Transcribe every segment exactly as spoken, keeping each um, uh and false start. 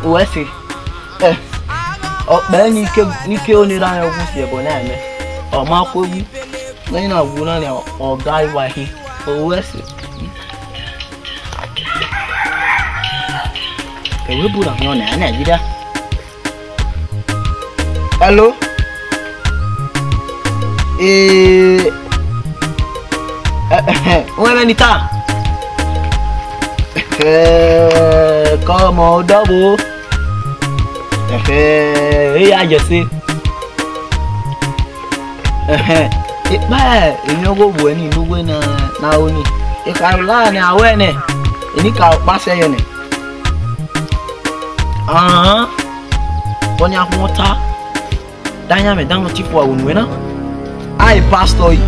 Uwẹ sẹ, eh, ọkpẹ ne I ke, ne I ke ne erha mwẹ wu si ẹbọ na mẹ, ọ ma khueghi, ne I na wu na nia, ọ ga iwa hin, uwẹ sẹ. Ẹvbo bu na hiọn nẹ, a na ghi da. Hello? Eh, eh, eh, wẹ mẹ ni ta? Eh, come on, double. Eh, eh, ya jẹ se. Eh, eh, ikpa emwi ọghe ovuẹ ni ne uwẹ na, na ro ni. Ekhaẹrọla nẹ, a wẹ nẹ, enikaro kpa sẹ yẹ nẹ. Ahan, ọni a khuọn ta, da yan mwẹ dan nọ ti fua unu na. A e pastor yi,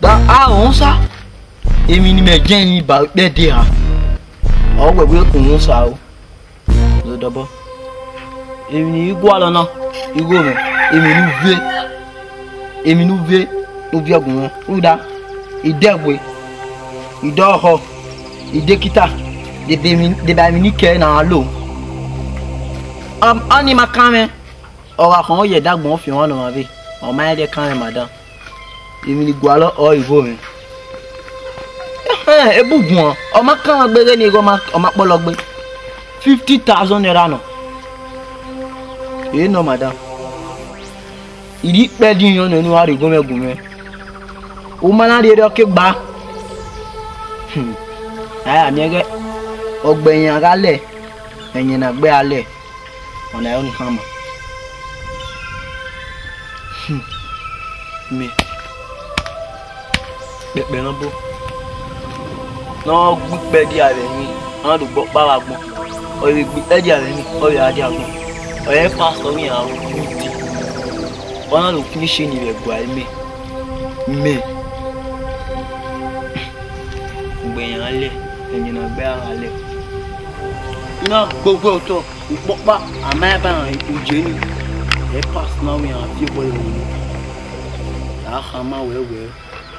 da a rẹn osa, emwi ne imẹ jẹn ni ba ikpẹdẹ ha, ọ wẹ wẹ rẹn osa o. Zodọbọ. Emwi ne I gualọ na, igho mwẹ, emwi ne u ve, emwi ne u ve, ne u viọ gun mwẹ. Rhunmwuda, idẹgbe, idọhọ, idekita, deba emwi, deba emwi ne I kẹ na lo. Am, ọni ma kan mwẹ, ọ gha khọn ye ẹdagbọn ọfiọnmwa ne ọmwa ve, ọ ma rẹn rhie kan mwẹ, madam. Emwi ne I gualọ ọre igho mwẹ. Ehẹn, ebu guan, ọ ma kan mwẹ gbe, ghẹ ni igho ma, ọ ma kpọlọ gbe. Fifty thousand naira nọ. E nọ, madam. I rhie ikpẹdẹ irẹn nọ ne u gha rhie igho mwẹ gu mwẹ. U ma na rhie rre, ọ ke gba. Hmm. A ya miẹn ghẹ, ọgbẹn iran gha lẹ, ẹyẹn ne a gbe a lẹ. Ọna ọnii khama. Hmm. Mẹ, kpẹkpẹ ne ọ bo, ne ọ gbe ikpẹdẹ a vbe ẹmwẹ, a na do gbe ọkpa vbe agbọn. Ọ vbe gbe ikpẹdẹ a vbe ẹmwẹ, ọ vbe gha dia agbọn. Ọ rẹn pastor ọghe iran ru udi, ọ na do finish ni vbe ẹguae mẹ. Mẹ, ugbẹn iran lẹ, ẹyẹn ne a gbe a gha lẹ. I na gbe owa otọ, ukpọkpa, a ma ba rẹn uye ni. Ẹ pastor na wẹ iran fi obọ ẹre ru. A khama wẹ wẹ,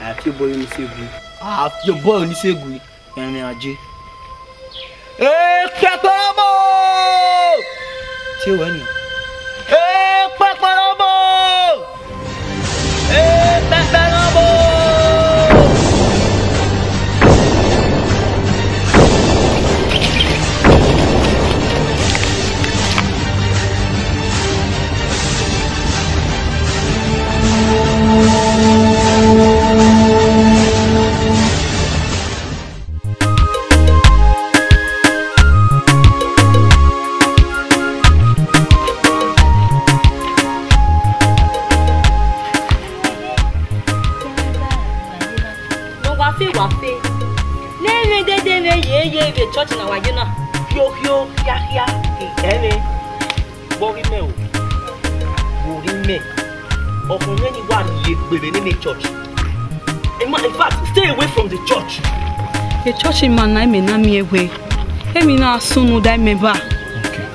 a fi obọ ẹre ni sẹ gui. A fi obọ ẹre ni sẹ gui. Ẹmwẹ aje. Ekpẹkpẹrọmọ! Tie wẹ nian. Ekpẹkpẹrọmọ! Ekpẹkpẹrọmọ! Ne wa fe, wa fe. Ne emwi dede mwẹ ye, ye vbe church na wa ye na. Khiokho, khiakhia, ẹmwẹ. Vbe ọ ghi mẹ o, vbe ọ ghi mẹ, ọkhọ mwẹ ni wa rhie egbe vbe nene church. In fact, stay away from the church. E church ma na, imẹ na miẹn wẹ emwi na sunu da imẹ ba. Okay.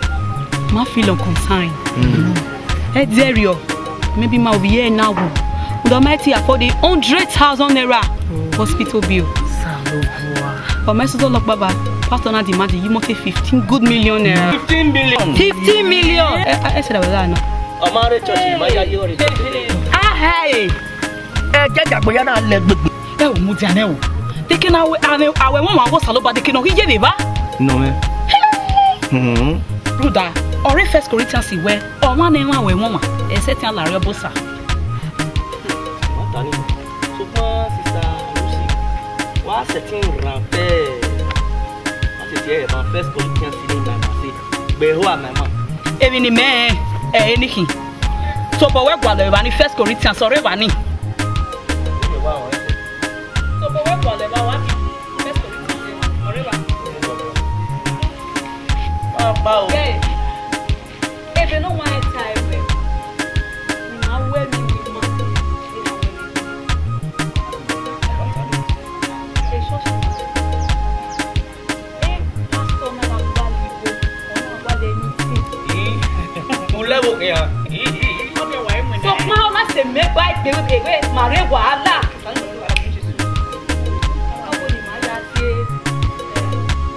Ma feel unconcerned. Mm. Ẹ dẹrriọ, maybe ma ovbi ẹre na wu. But I might afford a hundred thousand naira hospital bill. But my sister lock baba, pastor na demand you must say fifteen good million naira. Fifteen million. Fifteen million. Eh, eh, eh, say that was that, no. Ọ ma rre church, ma ya ye ọre. Ah, hey. Ẹ jẹ jagbe ya na lẹ gbegbe. Ẹ o, mu dia nẹ o. Deke na wẹ, a wẹ, a wẹ wọn ma wọ Osanobua, deke na ọ ghi ye vbe evba. Nọ mẹ. Hmm. Rhunmwuda, ọ rre First Corinthians wẹ, ọmwa ne ẹmwẹ wẹ wọn ma, ẹ sẹtin a la rre Ọba Osa. Wa ta ni. Sokpan sister Lucy, wa sẹtin rhan pẹ. Wa sẹtin ẹre ban First Corinthians ni ma ma se. Gbe ho a ma ma. Emwi ne imẹ rẹn, ẹ, ẹre ni khin. Tobọ wẹ gualọ evba ni First Corinthians, ọ rre evba ni. Tobọ wẹ gualọ evba wa khin, First Corinthians, ọ rre evba ni. Wa kpa o. Yeah. Ebe ne ọ wa ta ẹre, ne ima wẹ emwi ne ima, ne ima wẹ emwi. E church na. E pastor na wa gba liwo, ọ na wa le anything. Ii, u level khian. Ii, ii, ii. Te mẹ ba egbe vbe ma rre wahala.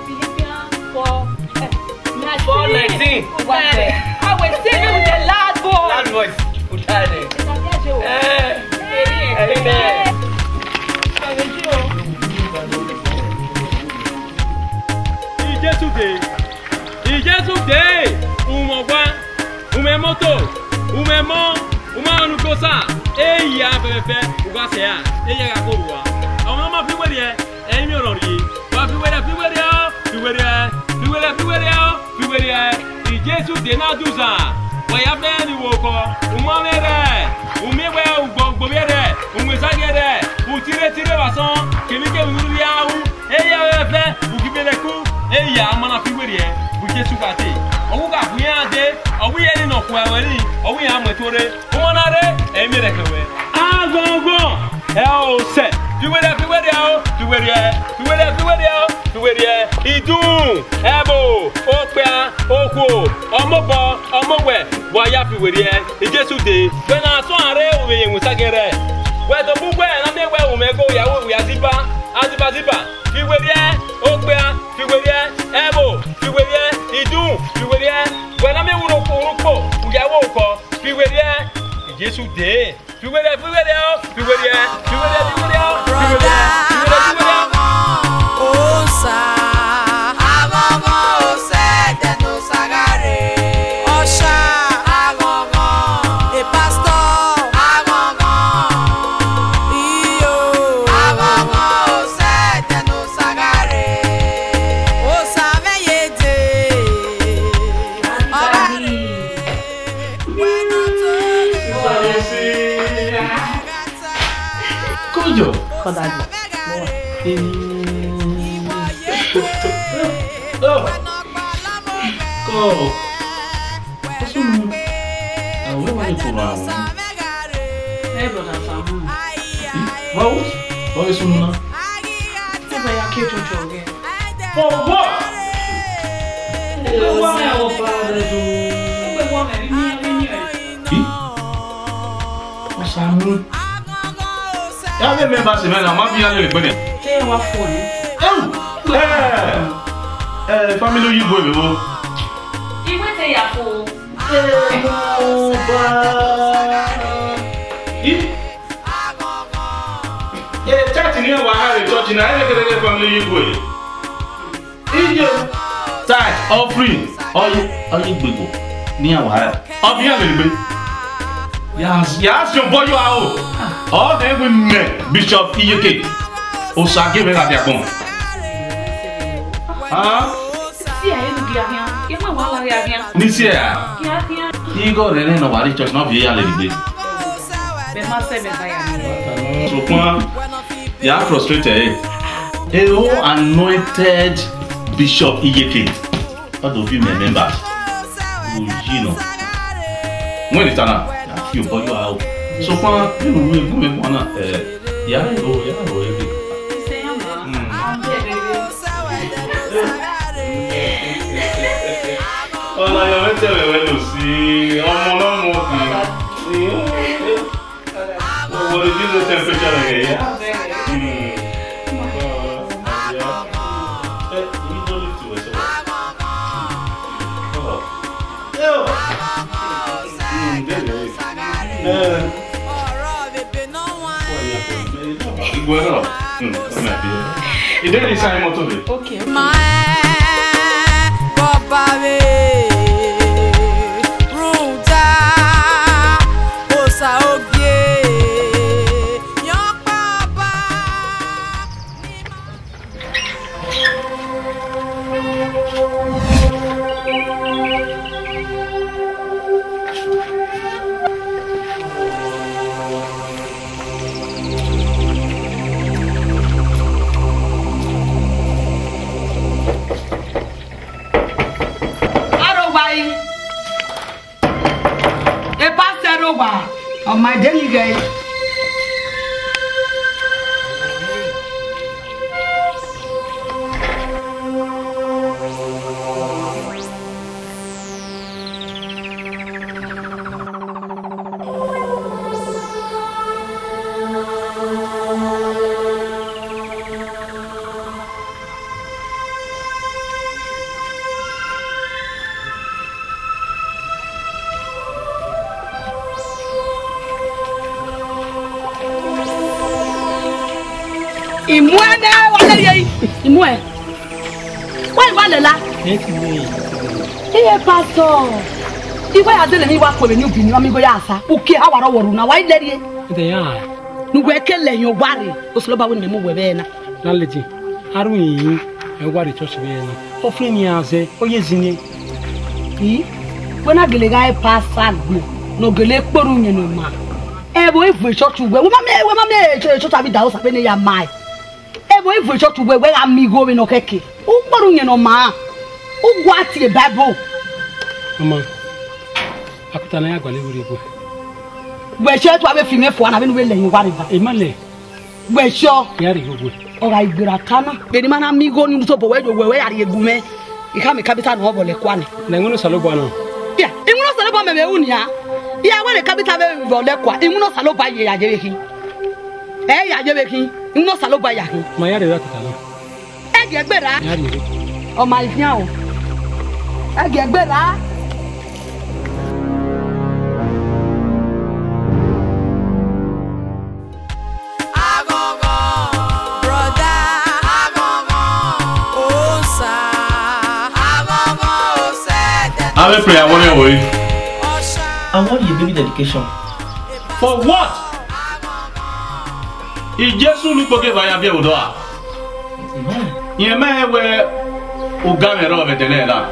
Philippians four, eh, four nineteen. I will sing it with the loud voice. Loud voice. Utade. Eh. Amen. Jesu dee. Jesu dee, umwẹ ọgua, umwẹ imoto, umwẹ emọ, umwẹ ọnrẹn ne Osa, eya fẹfẹfẹ, u gha sẹ ra, eya gha koro uwa. Ọmwa ma fi werriẹ, ẹ i miẹn ọrọre. Wa fi werriẹ, fi werriẹ, fi werriẹ, fi werriẹ, fi werriẹ, fi werriẹ. Jesu dee ne a duza, wa ya fẹ ni wo okọ, umwamwẹ rẹ, u miẹn wẹ ugbọgbe rẹ, u mu esagiẹn rẹ, u tire tire vbe asọn, kemwikemwi ne u rhirhi a ru. Eya vbe ẹvẹ, u ghi vbe lẹku, eya ma na fi werriẹ, bu Jesu gha te. Ọ wu gha bu iran dee, ọ wu iran ni nọ khuẹ ruẹ ni, ọ wu iran mu ẹn tuorre. Uma na rre, ẹ i miẹn rẹkẹ ruẹ. Aghọnghọn, ẹ o sẹ. Fi werriẹ, fi werriẹ o, fi werriẹ, fi werriẹ, fi werriẹ o, fi werriẹ. Idun, ẹvbo, okpia, okhuo, ọmobọ, ọmowẹ, wa ya fi werriẹ, Jesu dee. Wẹ na sọn a rre, u vbe ye winsagiẹn rẹ. Wẹ tobọ uwẹ na miẹn wẹ u mwẹ ẹghẹ ya ru, ya ziba, azibaziba. Fi werriẹ, okpia, fi werriẹ, ẹvbo, fi werriẹ, idun, fi werriẹ. Wẹ na miẹn wẹ urhukpo, urhukpo, u ya ru okọ, fi werriẹ. Jesu dee. Fi werriẹ, fi werriẹ o, fi werriẹ, fi werriẹ, fi werriẹ o, fi werriẹ, fi werriẹ, fi werriẹ. Osa, aghọnghọn osẹ, ẹdẹ ne Osa gha rre. Ọsha, aghọnghọn, e pastor, aghọnghọn, iyo, aghọnghọn osẹ, ẹdẹ ne Osa gha rre. Osa mwẹ ye dee, ọ gha rre. Kojo. Kọdagba. Mo wà. Eh. Oh. Kọ. Ọsunu. Àwọn mẹ́wàá ni kò rà wọ́n. Ẹ brother Samu. Báwo? Báwo sunu náà? Ẹ bá ya kí ètò ìjọ rẹ. For what? Ẹ wá mẹ́ àwọn bá rẹ tó. Ẹ wá mẹ́ rí ní rí ní rẹ. Kí? Ọ̀sán mú. Ya vbe mẹ ba sẹ mẹ na, ma bi ya lele gbẹdẹ. Te wa fo ni. Ewu. Eh, eh, family oyibo ebe wo. Iwe te ya fo. Eh, mo ba. I? Eh, church ni wa ha re church na, ene kede family oyibo. Iye, tithe, offering, ọye, ọye igbegbo ne iran wa ra. Ọ biẹ iran lele egbe. Ya, ya siẹn obọ ye aro. Ọ dẹ wẹ mẹ Bishop Iyeke. Osa gie mwẹ gha dia agbọn. Ah? Si ẹre ne u ghi gha khian, iran wa la gha khian. Ni si ẹre a? Gha khian. Igho rẹ ne ọ wa rre church ne ọ viọ ya lele egbe. Mẹ ma sẹ mẹ ba ya. Sokpan, ya frustrate ẹre. Ero anointed Bishop Iyeke. Ọ do viọ mẹ members. Uyi nọ. Wẹn ni ta na, ya fi obọ ye aro. Sokpan, vbene u ru egun mwẹ guan na, eh, ya ro, ya ro egbe. Mm. Ọna yọ mwẹ tẹmwẹ wẹ no si, ọmọ ne ọ mu okhin. What is this temperature like here? Mm. Uh, yeah. Eh, you don't need to worry. Oh. Yo. Mm, there you go. Eh. Igwe náà. Mm, ọmọ ẹbí ẹ. Ìdẹ́rì sáyẹn mọ́tò rẹ̀. Okay, okay. Ma ẹ bọba vbe rhunmwuda Osa ogie, yọkpa ọba ni ma. Aro wa yi. E pastor ro wa, ọ ma de ni ghẹ. Imuẹ nẹ, wa lele ẹre. Imuẹ. Wa i wa lẹla. Iye pastor. Iwa ya dele mi wa kue vbe ni ubi ni, ma mi go ya sa. Uki ha wa rọ wọ ru na, wa i lẹrriẹ. Ẹdẹ ya. Ne uwẹ ke lẹ hin owa rre, Osanobua wẹ ne mẹ mu uwẹ vbe ẹre na. Landlady, a ru iyinyin, ẹ wa rre church vbe ẹre na. Ọ fuẹn emwi iran zẹ, ọ ye zin nẹ. I, wẹ na gele gha re pastor agbọn, ne ọ gele kpe orhu iyẹn ne ọ maa. Ẹvbo i vuẹ church uwẹ, wẹ ma miẹn, wẹ ma miẹn church avbe idaosa vbene ya mae. Ẹvbo i vuẹ church uwẹ, wẹ gha miẹn igho vbene ọ khẹke. U kpe orhu iyẹn ne ọ maa. U gua tie Bible. Ọma, akpata ne a ya gualọ vberriọ eguẹ. Wẹ church wa vbe fi mwẹ fua na vbene u vbe lẹ hin owa rre ba. Emale. Wẹ sure? Ya rhie ogue. Ọ gha gberra ta na. Vbene ima na miẹn igho ni, u tobọ wẹ yo, wẹ, wẹ ya rhie gu mwẹ. I khama capital ne ọ vbe ọlẹkua nẹ. Na iwinna Osanobua nọ. Ya, iwinna Osanobua mẹ vbe ru nian. Ya wẹ ne capital vbe vbe ọlẹkua, iwinna Osanobua ye ya ye vbe khin. Ẹ ya ye vbe khin, iwinna Osanobua ya khin. Ma ya rhie ra capital nọ. Ẹ gie gberra. Ya rhie. Ọ ma fian o. Ẹ gie gberra. Aghọghọ, brother, aghọghọ, osa, aghọghọ, osẹdẹ. Avbe prayer warrior wẹ. Ọsa. I want your baby dedication. For what? Jesu ne ukpogeba ya biẹ vbe odọ a? Rẹn ma rẹn wẹ ugamwẹ rrọọ vbe ẹdẹnẹrẹ na.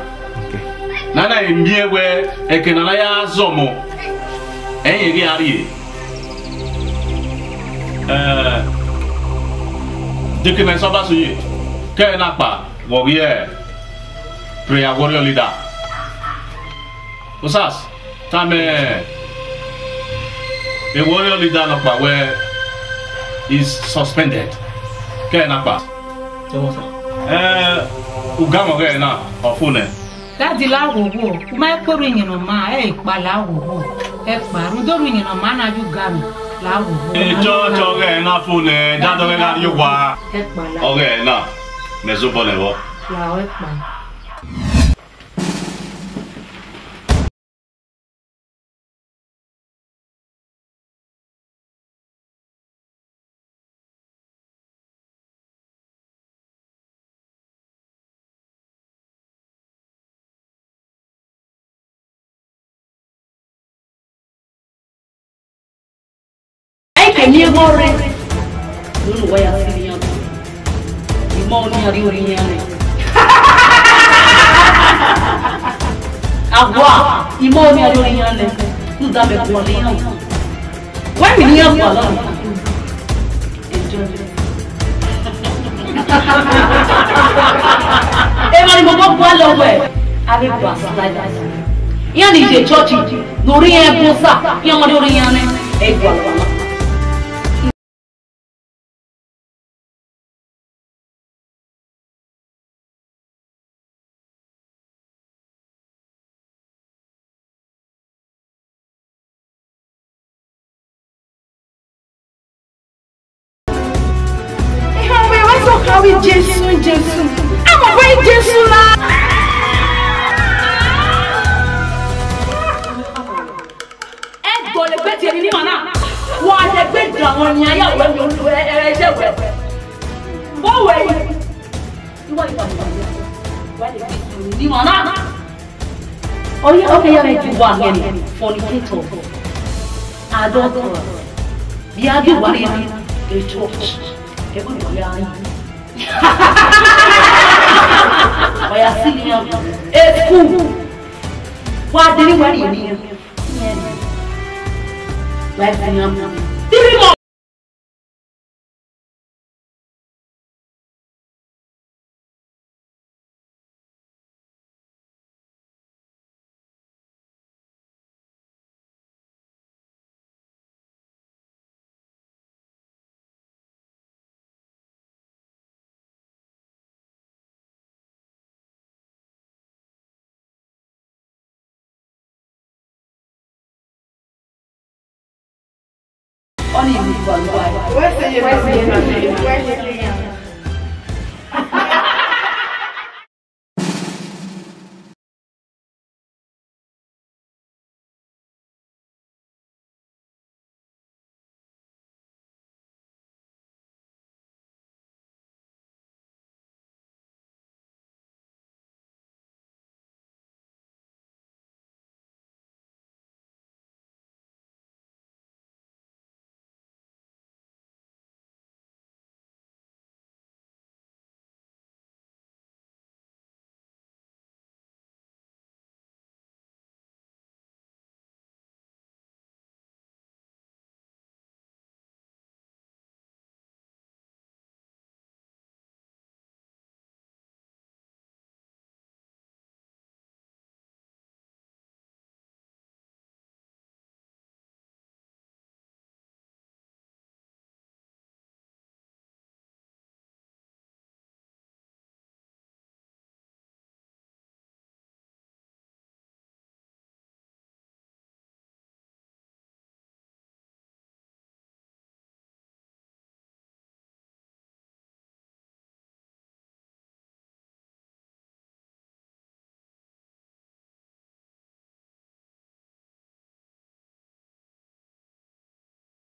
Na na miẹn wẹ ẹke ne a na ya zọmọ, ẹi rẹn ghi a rrie. Eh, Deaconess Ọbasuye, ke ẹre na kpa, vbe ọ ghi prayer warrior leader. Osas, tama warrior leader nọkpa wẹ is suspended. Ke ẹre na kpa. Ẹ, ugamwẹ ọghe ẹre na, ọ fo nẹ. Dadi, la ghoho, u ma kpe orhu iyẹn ne ọ maa, ẹ i kpa, la ghoho, ẹ kpa, rhunmwuda orhu iyẹn ne ọ maa na ye ugamwẹ, la ghoho. Church ọghe ẹre na fo nẹ, dadi ọghe na rrie owa. Ẹ kpa, la. Ọghe ẹre na, mẹ zobọ nẹ vbọ. La, ẹ kpa. Ẹ i ke miẹn eghọ rre, ne unu wa ya sirri iran. Ima ọnii a rrie orhu iran nẹ. Awa, ima ọnii a rrie orhu iran nẹ. Rhunmwuda mẹ gualọ iran. Wẹ mi ne iran gualọ nẹ. Enjoy. Emwa ni momo gualọ wẹ, avbe backsliders. Iran ni ye church, ne orhu iran gu osa, iran ma rrie orhu iran nẹ, ẹ i gualọ. Iran wẹ wa sọ kha wẹ Jesu, Jesu. A ma wẹ Jesu la. Ẹ dọlegbe tie emwi ne ima na. Wa dẹgbe danmwẹ ọnian ya wẹ mi ẹ, ẹ, ẹ, ẹzẹ wẹ. Vbọ wẹ yi? Iwa, iwa, iwa, iwa. Wa dẹgbe tie emwi ne ima na. Ọ ya, ọ ya mwẹ ju wa nẹ, fornicator, adulterer, vbe a ghi wa rrie the church, ẹ wẹ ne ọ ya rin. Ọ ya si iran, e school, wa deri wa rrie emwi iran. Wa si iran. Three months. Ọnii vbe ikualọ uwa.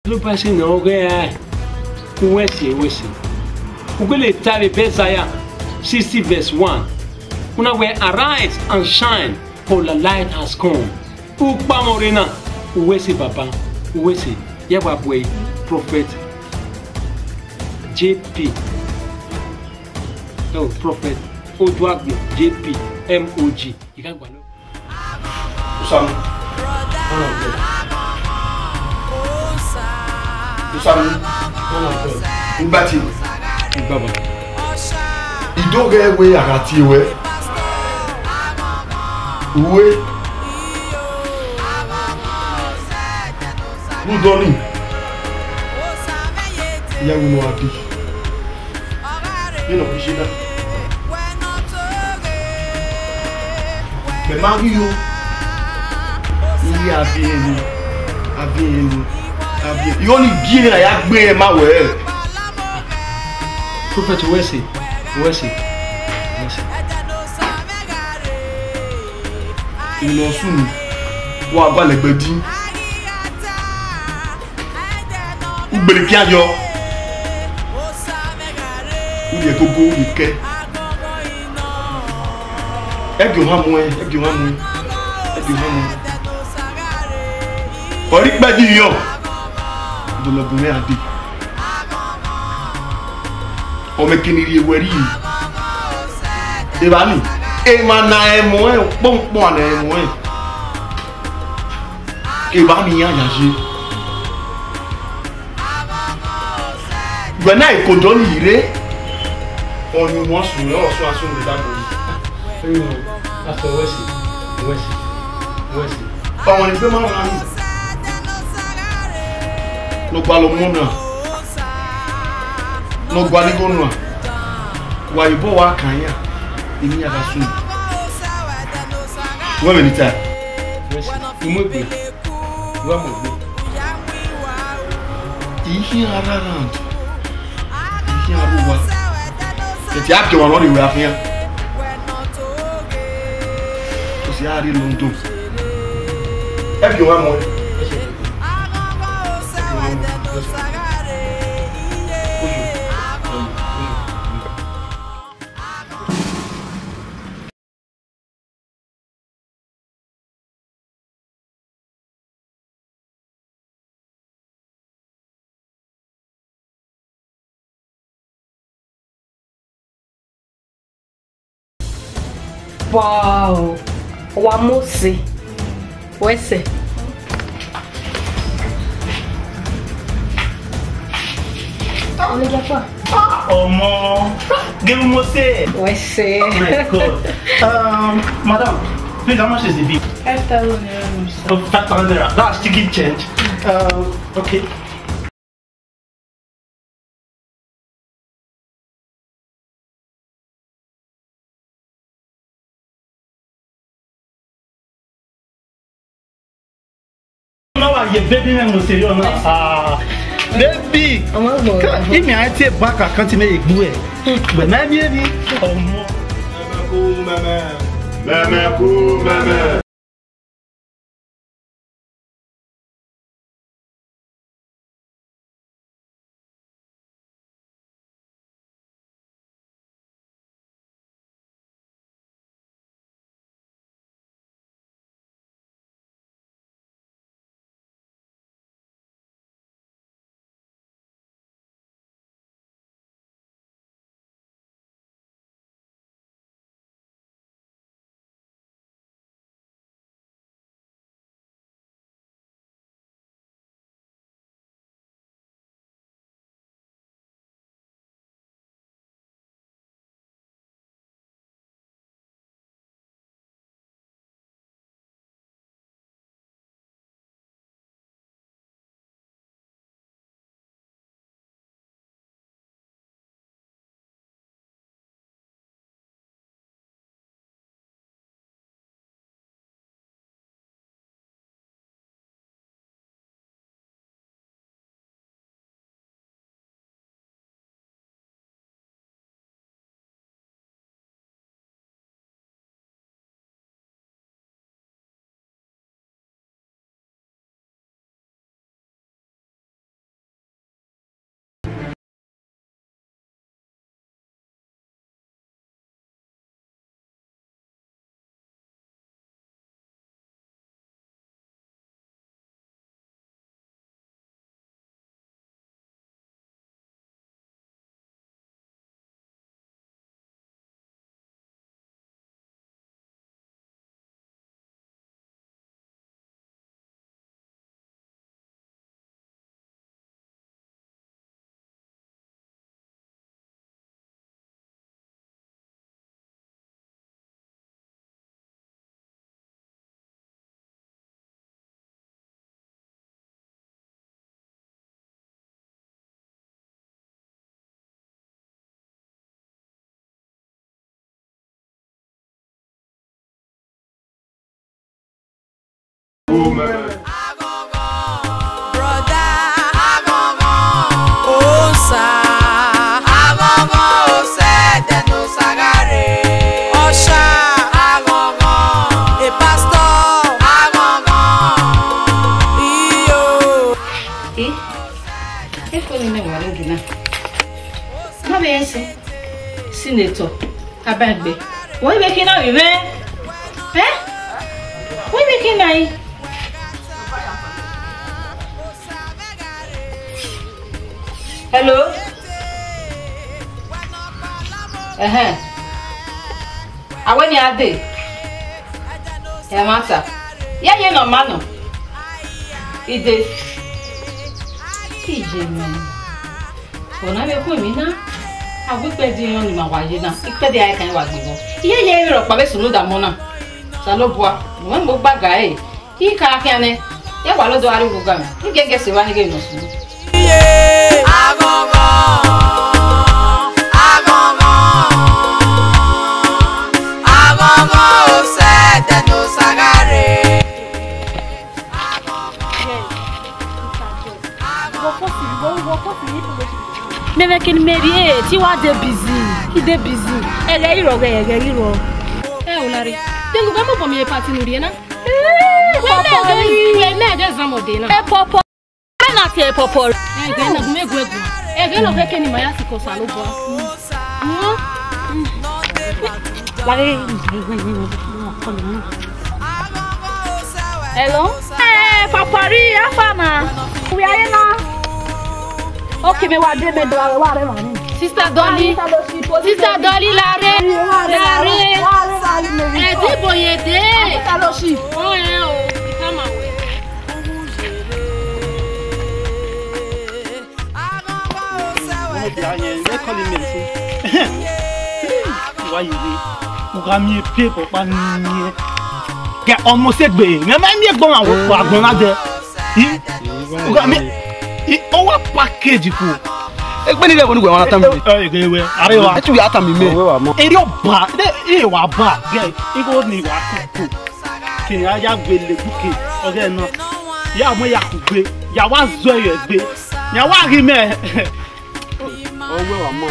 Osanobua sẹ ne ọ ghẹ rae, uwẹ sẹ, uwẹ sẹ. U gele ta vbe Isaiah sixty verse one. U na wẹẹ, "Arise and shine, for the light has come." Ukpamọ rre na, uwẹ sẹ baba, uwẹ sẹ. Ya wa bu ẹre, Prophet J P. Oh, Prophet Oduagbọn J P, M O G. I gha gualọ. Usamu. Usamu. Ugbati. Igbaba. I do ghẹ wẹẹ a gha tie ruẹ. Uwe. Rhunmwuda ọnii, I ya ru ne ọ gha dee. Vbene ọ ghi ye na, mẹ ma ghi yo, I ya viọ enu, a viọ enu, a viọ, I ọnii gie a ya gbe rẹn ma wẹ. Prophet, uwẹ sẹ, uwẹ sẹ, uwẹ sẹ. Emwi ne ọ sunu, wa gualọ ẹgbẹ din. Ugbele khian yọ. U rhie gogo, u rhie kẹ. Ẹgie ohan muẹn, ẹgie ohan muẹn, ẹgie ohan muẹn. Ọ rhie ikpẹdẹ iyọn. Bọlọbọ mwẹ a dee. Ọ mwẹ kene I rhie wẹ rhie. Evba ni, emwa ne a rẹn muẹn, ukpọn ukpọn ne a rẹn muẹn. Evba ni iran ya ye. Wẹ na eko dọ ni rre, ọyunnu ọsun rẹ, ọsun asun rẹ dagbo. Ẹyin o, afẹ wẹ si, wẹ si, wẹ si. Ọmọ ni gbe ma rhan ni. Ne ọ gualọ ọmọ na, ne ọ gualọ igho na, wa ye obọ wa kan iran, emwi iran gha sunu. Wẹ vbe ni tae? Wẹ si, I mu egbe, I wa mu egbe. I khian rre around, I khian rre owa, ẹti a gie ọmwa ne ọ rre wẹ a khian. Ọ si a rrie London. Ẹ biẹ owa mọ. Wow! Wa Mose. Wẹ sẹ. Ọmọ, gẹvbe Mose. Wẹ sẹ. Oh my God. Um, madam, please, how much is the bill? Five thousand naira, sir. Oh, five thousand naira. That's sticky change. Um, okay. Na wa ye baby mwẹ Mose yọ na. Ah, baby. Ọmọ gbọ. Ka, imi a tie bank account mẹ ye gbu ẹ. Gbẹ mẹ mi ebi. Ọmọ. Mẹmẹ ku mẹmẹ. Mẹmẹ ku mẹmẹ. Brother, aghọnghọn. Osa, aghọnghọn, osẹ, ẹdẹ ne Osa gha rre. Ọsha, aghọnghọn. E pastor, aghọnghọn. Iyo. Eh? Ekhọe ne imẹ wa rre gina. Ma vbe ẹse. Senator, Abaegbe. Wẹ vbe khin na vbe mwẹ? Eh? Wẹ vbe khin na yi? Hello? Ẹhẹn. A wẹ ne a dee? Ẹmwata. Ya ye ne ọ ma nọ. I dee. Iye mwẹ. Ọna vbe khu emwi na, a gu ikpẹdẹ irẹn ne ima wa ye na, ikpẹdẹ a i kan wa gbe vbọ. Iye ye vbe rhọkpa vbe sunu da mọ na. Osanobua, wẹ mu gbaga ẹre, I ka khian nẹ, ya wa lọdọ a rrie uwu ga mẹ, I gẹgẹ sẹ evba ni ghe nọ sunu. Aghọnghọn, aghọnghọn, aghọnghọn, osẹ, ẹdẹ ne Osa gha rre. Mẹ vbe kene mẹ rrie, te I wa de busy, I de busy. Ẹghẹ i rrọọ, ẹghẹ i rrọọ. Ẹ o, Lare, de ngu vbe mobọ miẹn party ne u rrie na? Wẹ mẹ ẹghẹ, wẹ mẹ ẹghẹ exam ọdẹ na. Ẹ pọpọ. Ẹ na tie pọpọ. Ẹghẹ na gu mẹ gu ẹgu. Ẹghẹ na ọ khẹke ne ima ya sikẹ Osanobua. Hello? Eh, Papa Ri, how far na? We are here now. Okay, me wa de me do wa re wa ni. Sister Dolly. Sister Dolly, Lare. Lare. Ẹ ti bo ye de. Sister Dolly. Oh, eh, oh. Come away. Ọmọ bia yẹn, ẹ kọni mẹ fo. Wa yi re, u gha miẹn ebe ọkpa ni miẹn. Kẹ ọmọ sẹ egbe, mẹ ma miẹn egbe ọmwa wẹ fo agbọn na dẹ. I, u gha miẹn, i, ọ wa package fo. Egbe ni rẹ wẹ ni wẹ wa na tama mi. Ẹ, ẹ, ẹ, ẹ, are wa. Ẹ tu ya tama mi mẹ. Erriọ ba, de, e wa ba, gẹ, igho ni wa koko. Ke ya ya gbe le gbuke, ọghe nọ. Ya mu ya kugbe, ya wa zọ ẹre gbe. Ya wa ghi mẹ. Ọ wẹ wa ma.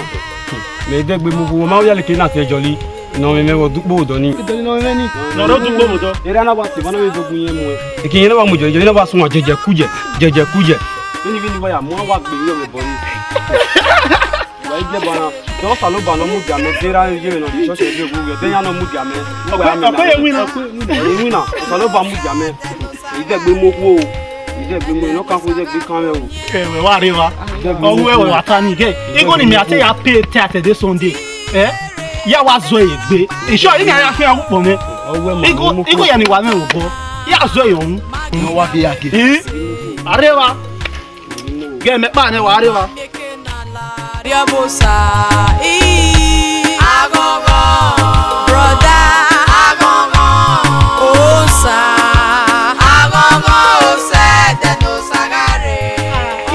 Mẹ dẹgbe mu vbe ma ya leke na te jọli. Nọ mẹ mẹ vbe dukpo odọ ni. Odọ ni nọ mẹ ni. Nọ ro dukpo odọ. Era na wa te, ma na vbe dogun yẹn mu ẹ. Eke yẹn na wa mu jọ, jọ na wa sun wa jẹjẹ kujẹ, jẹjẹ kujẹ. Vini vini wa ya mu wa gbe yọ vbe bọ ni. Wa i biẹ ba na, de Osanobua ne ọ mudia mẹ, de ra ye vbe nọ church ẹdẹ vbe uwẹ, de iran ne ọ mudia mẹ. Ọkọ ye winna. Ẹ winna, Osanobua mudia mẹ. I dẹgbe mu okhuo o. I dẹgbe mu, ne ọ kan khuo, i dẹgbe kan mwẹ o. Ẹmwẹ wa rre wa. Ọ ru ẹmwẹ wa ta ni ghe. Igho ni mẹ a te ya pay tithe de Sunday. Eh? Ya wa zọ ẹre gbe. Isọ, igho ya khian ukpọ mwẹ. Igho, igho ya ni wa mwẹ obọ. Ya zọ ẹre ọhun. Ọ wa fi ya ke. Eh? A rre wa. Ghe mẹ kpa nẹ wa rre wa. Riobosa, ii, aghọghọ, brother, aghọghọ, osa, aghọghọ, osẹ, ẹdẹ ne osa gha rre.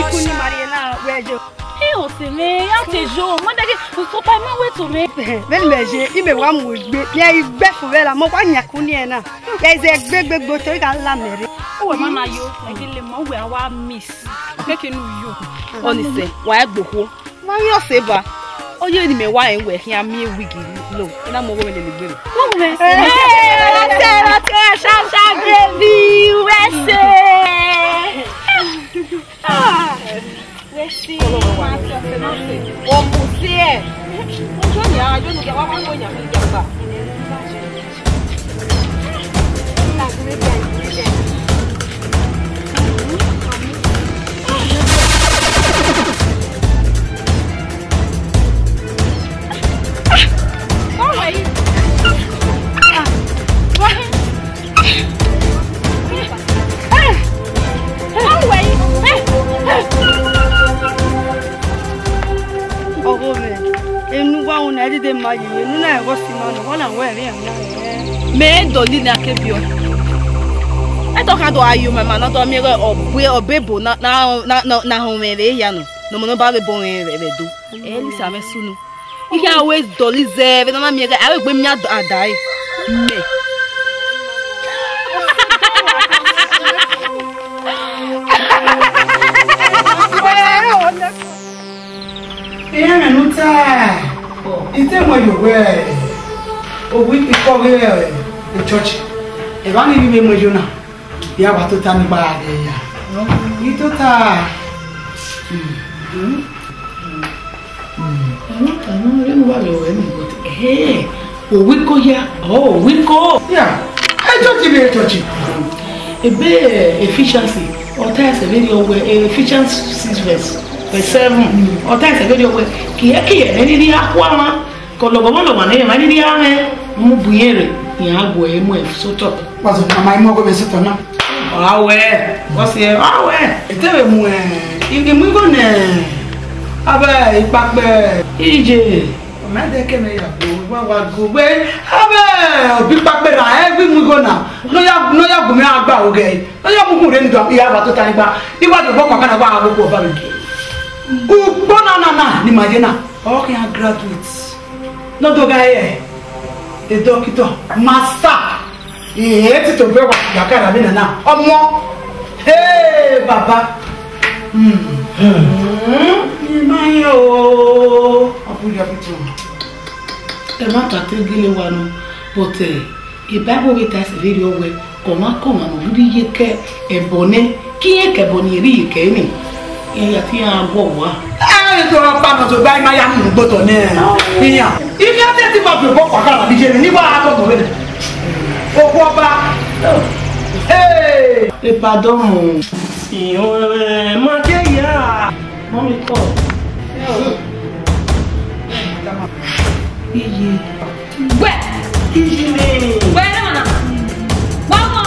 Ikun ni ma rrie na, wẹ yo. Ẹ ọse mwẹ, ya te yo, ma dẹghe, utopa ma wẹ to mwẹ. Vbene mẹ ye, imẹ wa mu egbe, mẹ i gbe fo vbe la, mẹ wa yan kun ni ẹna. Ya ize gbegbegbe, otọ i gha la mẹ rre. Uwẹ ma na yo, ẹgele ma uwẹ a wa miss. Ọ kẹke ne u yo. Ọnise, wa ẹgbokhuo. Ma ghi ọse ba. Ọ ye ne imẹ wa rẹn wẹ khian miẹn wig lo. I na mu ọghe mwẹ lele egbe rre. Wọ́n mú mi. Ẹ ẹ ẹ ẹ ṣá ṣá bèbí wẹ́sẹ̀. Wẹ́sẹ̀. Wọ́n mú sí ẹ̀. Ojú ni ara yóò ní kí a wá wá wọ ìyàwó ìjàmbá. Ọgho mwẹ, enu wa ru na, ẹ dede ma yi mwẹ, enu na ẹghẹ ọse ima nọ, wa na wẹ ẹmwẹ iran na rẹ. Mẹ dọlọ ne a ke biẹ ọe. Ẹdẹ ọ kha do a yo ma ima ne ọ do miẹn ighẹ ọbe, ọbe ebo na, na, na, na, na họn mwẹ vbe ehia nọ, ne ọmọ ne ọ ba vbe bọ mwẹ vbe, vbe do. Ẹ, Lisa mwẹ sunu. I khian always dọlọ zẹ vbe ne ọ na miẹn ighẹ, a vbe gbe miẹn ada, ada ẹre. Mẹ. Wẹ, owi ikpọ ghe church, evba ni vbe mu eyo na, ya wa tota ni gba ghe ya. I tota. Mm, mm, mm. Ẹmwata ne ọ rre ne uwa vbe ruẹ ni, but, eh, owiko ya, ọ, owiko. Ya, e church vbe e church. Ebe Ephesians, ọ ta ẹsẹ vberriọ wẹ, Ephesians six verse, verse seven. Ọ ta ẹsẹ vberriọ wẹ, kiẹkiẹ ne I rhirhi a khua mwa, ke ọlọghọmwa ọlọghọmwa ne emwa rhirhi a mwẹ mu bu irẹn rre, iran gu ẹre mu ẹn sotọ. What's up? Am I more going to sit on now? Ọ ra wẹ, what's here? Ọ ra wẹ. Ete vbe mu, eh, i, i mu igho nẹ, avbe ikpakpẹ. Iye. Ọ ma dẹ ke mẹ ya go, wa wa go. Wẹ, avbe obi ikpakpẹ ra, eh, wi mu igho na. No ya, no ya gu mẹ agba ogẹ. No ya mu gun re ndo, ya wa tota ni gba. Ni wa do bọ kwa kana wa ha go ku ọba mi. Ugbo na na na, ni ma ye na. Ọ khian graduate. Ne ọ do gha re, e dọkitọ, masta, e tito vbe wa ya ka ra vbe nana, ọmọ, he, baba. Hmm. Hmm, I ma rẹn o. Ọ bu ya bu tu. Ẹmwata te gele wa nọ, but, eh, Bible vbe ta ẹsẹ vberriọ wẹ, ọmwaikọmwa ne ọ rhirhi ye ke ẹbọ nẹ, ke irẹn ke ẹbọ ne irẹn rhirhi ye ke ẹre ni, iran ya te iran guọ owa. Ẹ, to ọkpa nọ, to ba ima ya mu ugbo otọ nẹ. Iran, iran te ti ma fi obọ kpakara bi jere, ni wa a tọ tọ vbe nẹ. Okhuo ọba. Hey! Epa dọmọ. Ihọn ẹmwẹ ma ke ya. Mommy call. Iye. Wẹ. Iye ni. Wẹ ne mana. Wa mọ.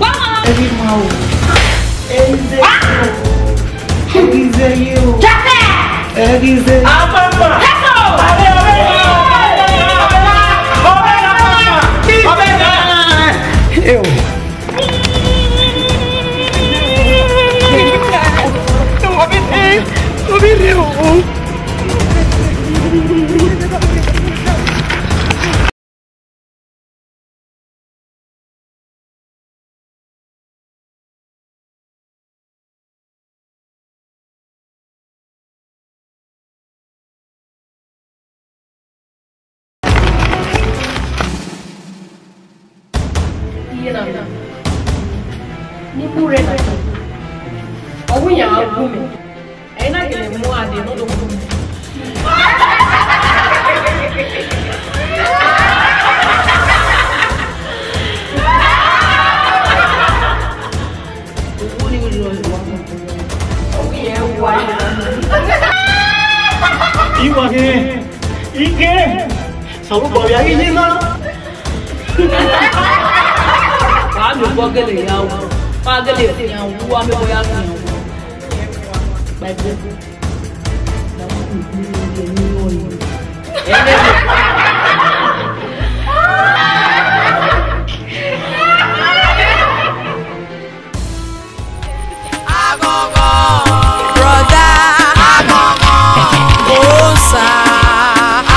Wa mọ. Ẹbí ma o. Ẹbí zẹ. Ah! Ẹbí zẹ yé o. Jafẹ. Ẹbí zẹ. Apapa. Kẹfọ. Abẹ ọbẹ. Ọbẹ. Ọbẹ. Ọbẹ. Ẹ o. Iye na na. Ni kure na. Ọ wu iyan gha gu mẹ. Ẹ i na gele mu ade ne ọ do gu mẹ. Iwa ghe, ike, Osanobua vbe a ghi ye na. Wa miẹn obọ gele ya wu, wa gele fian wu, wa miẹn obọ ya fian wu. Bible. Aghọghọ, brother, aghọghọ, osa,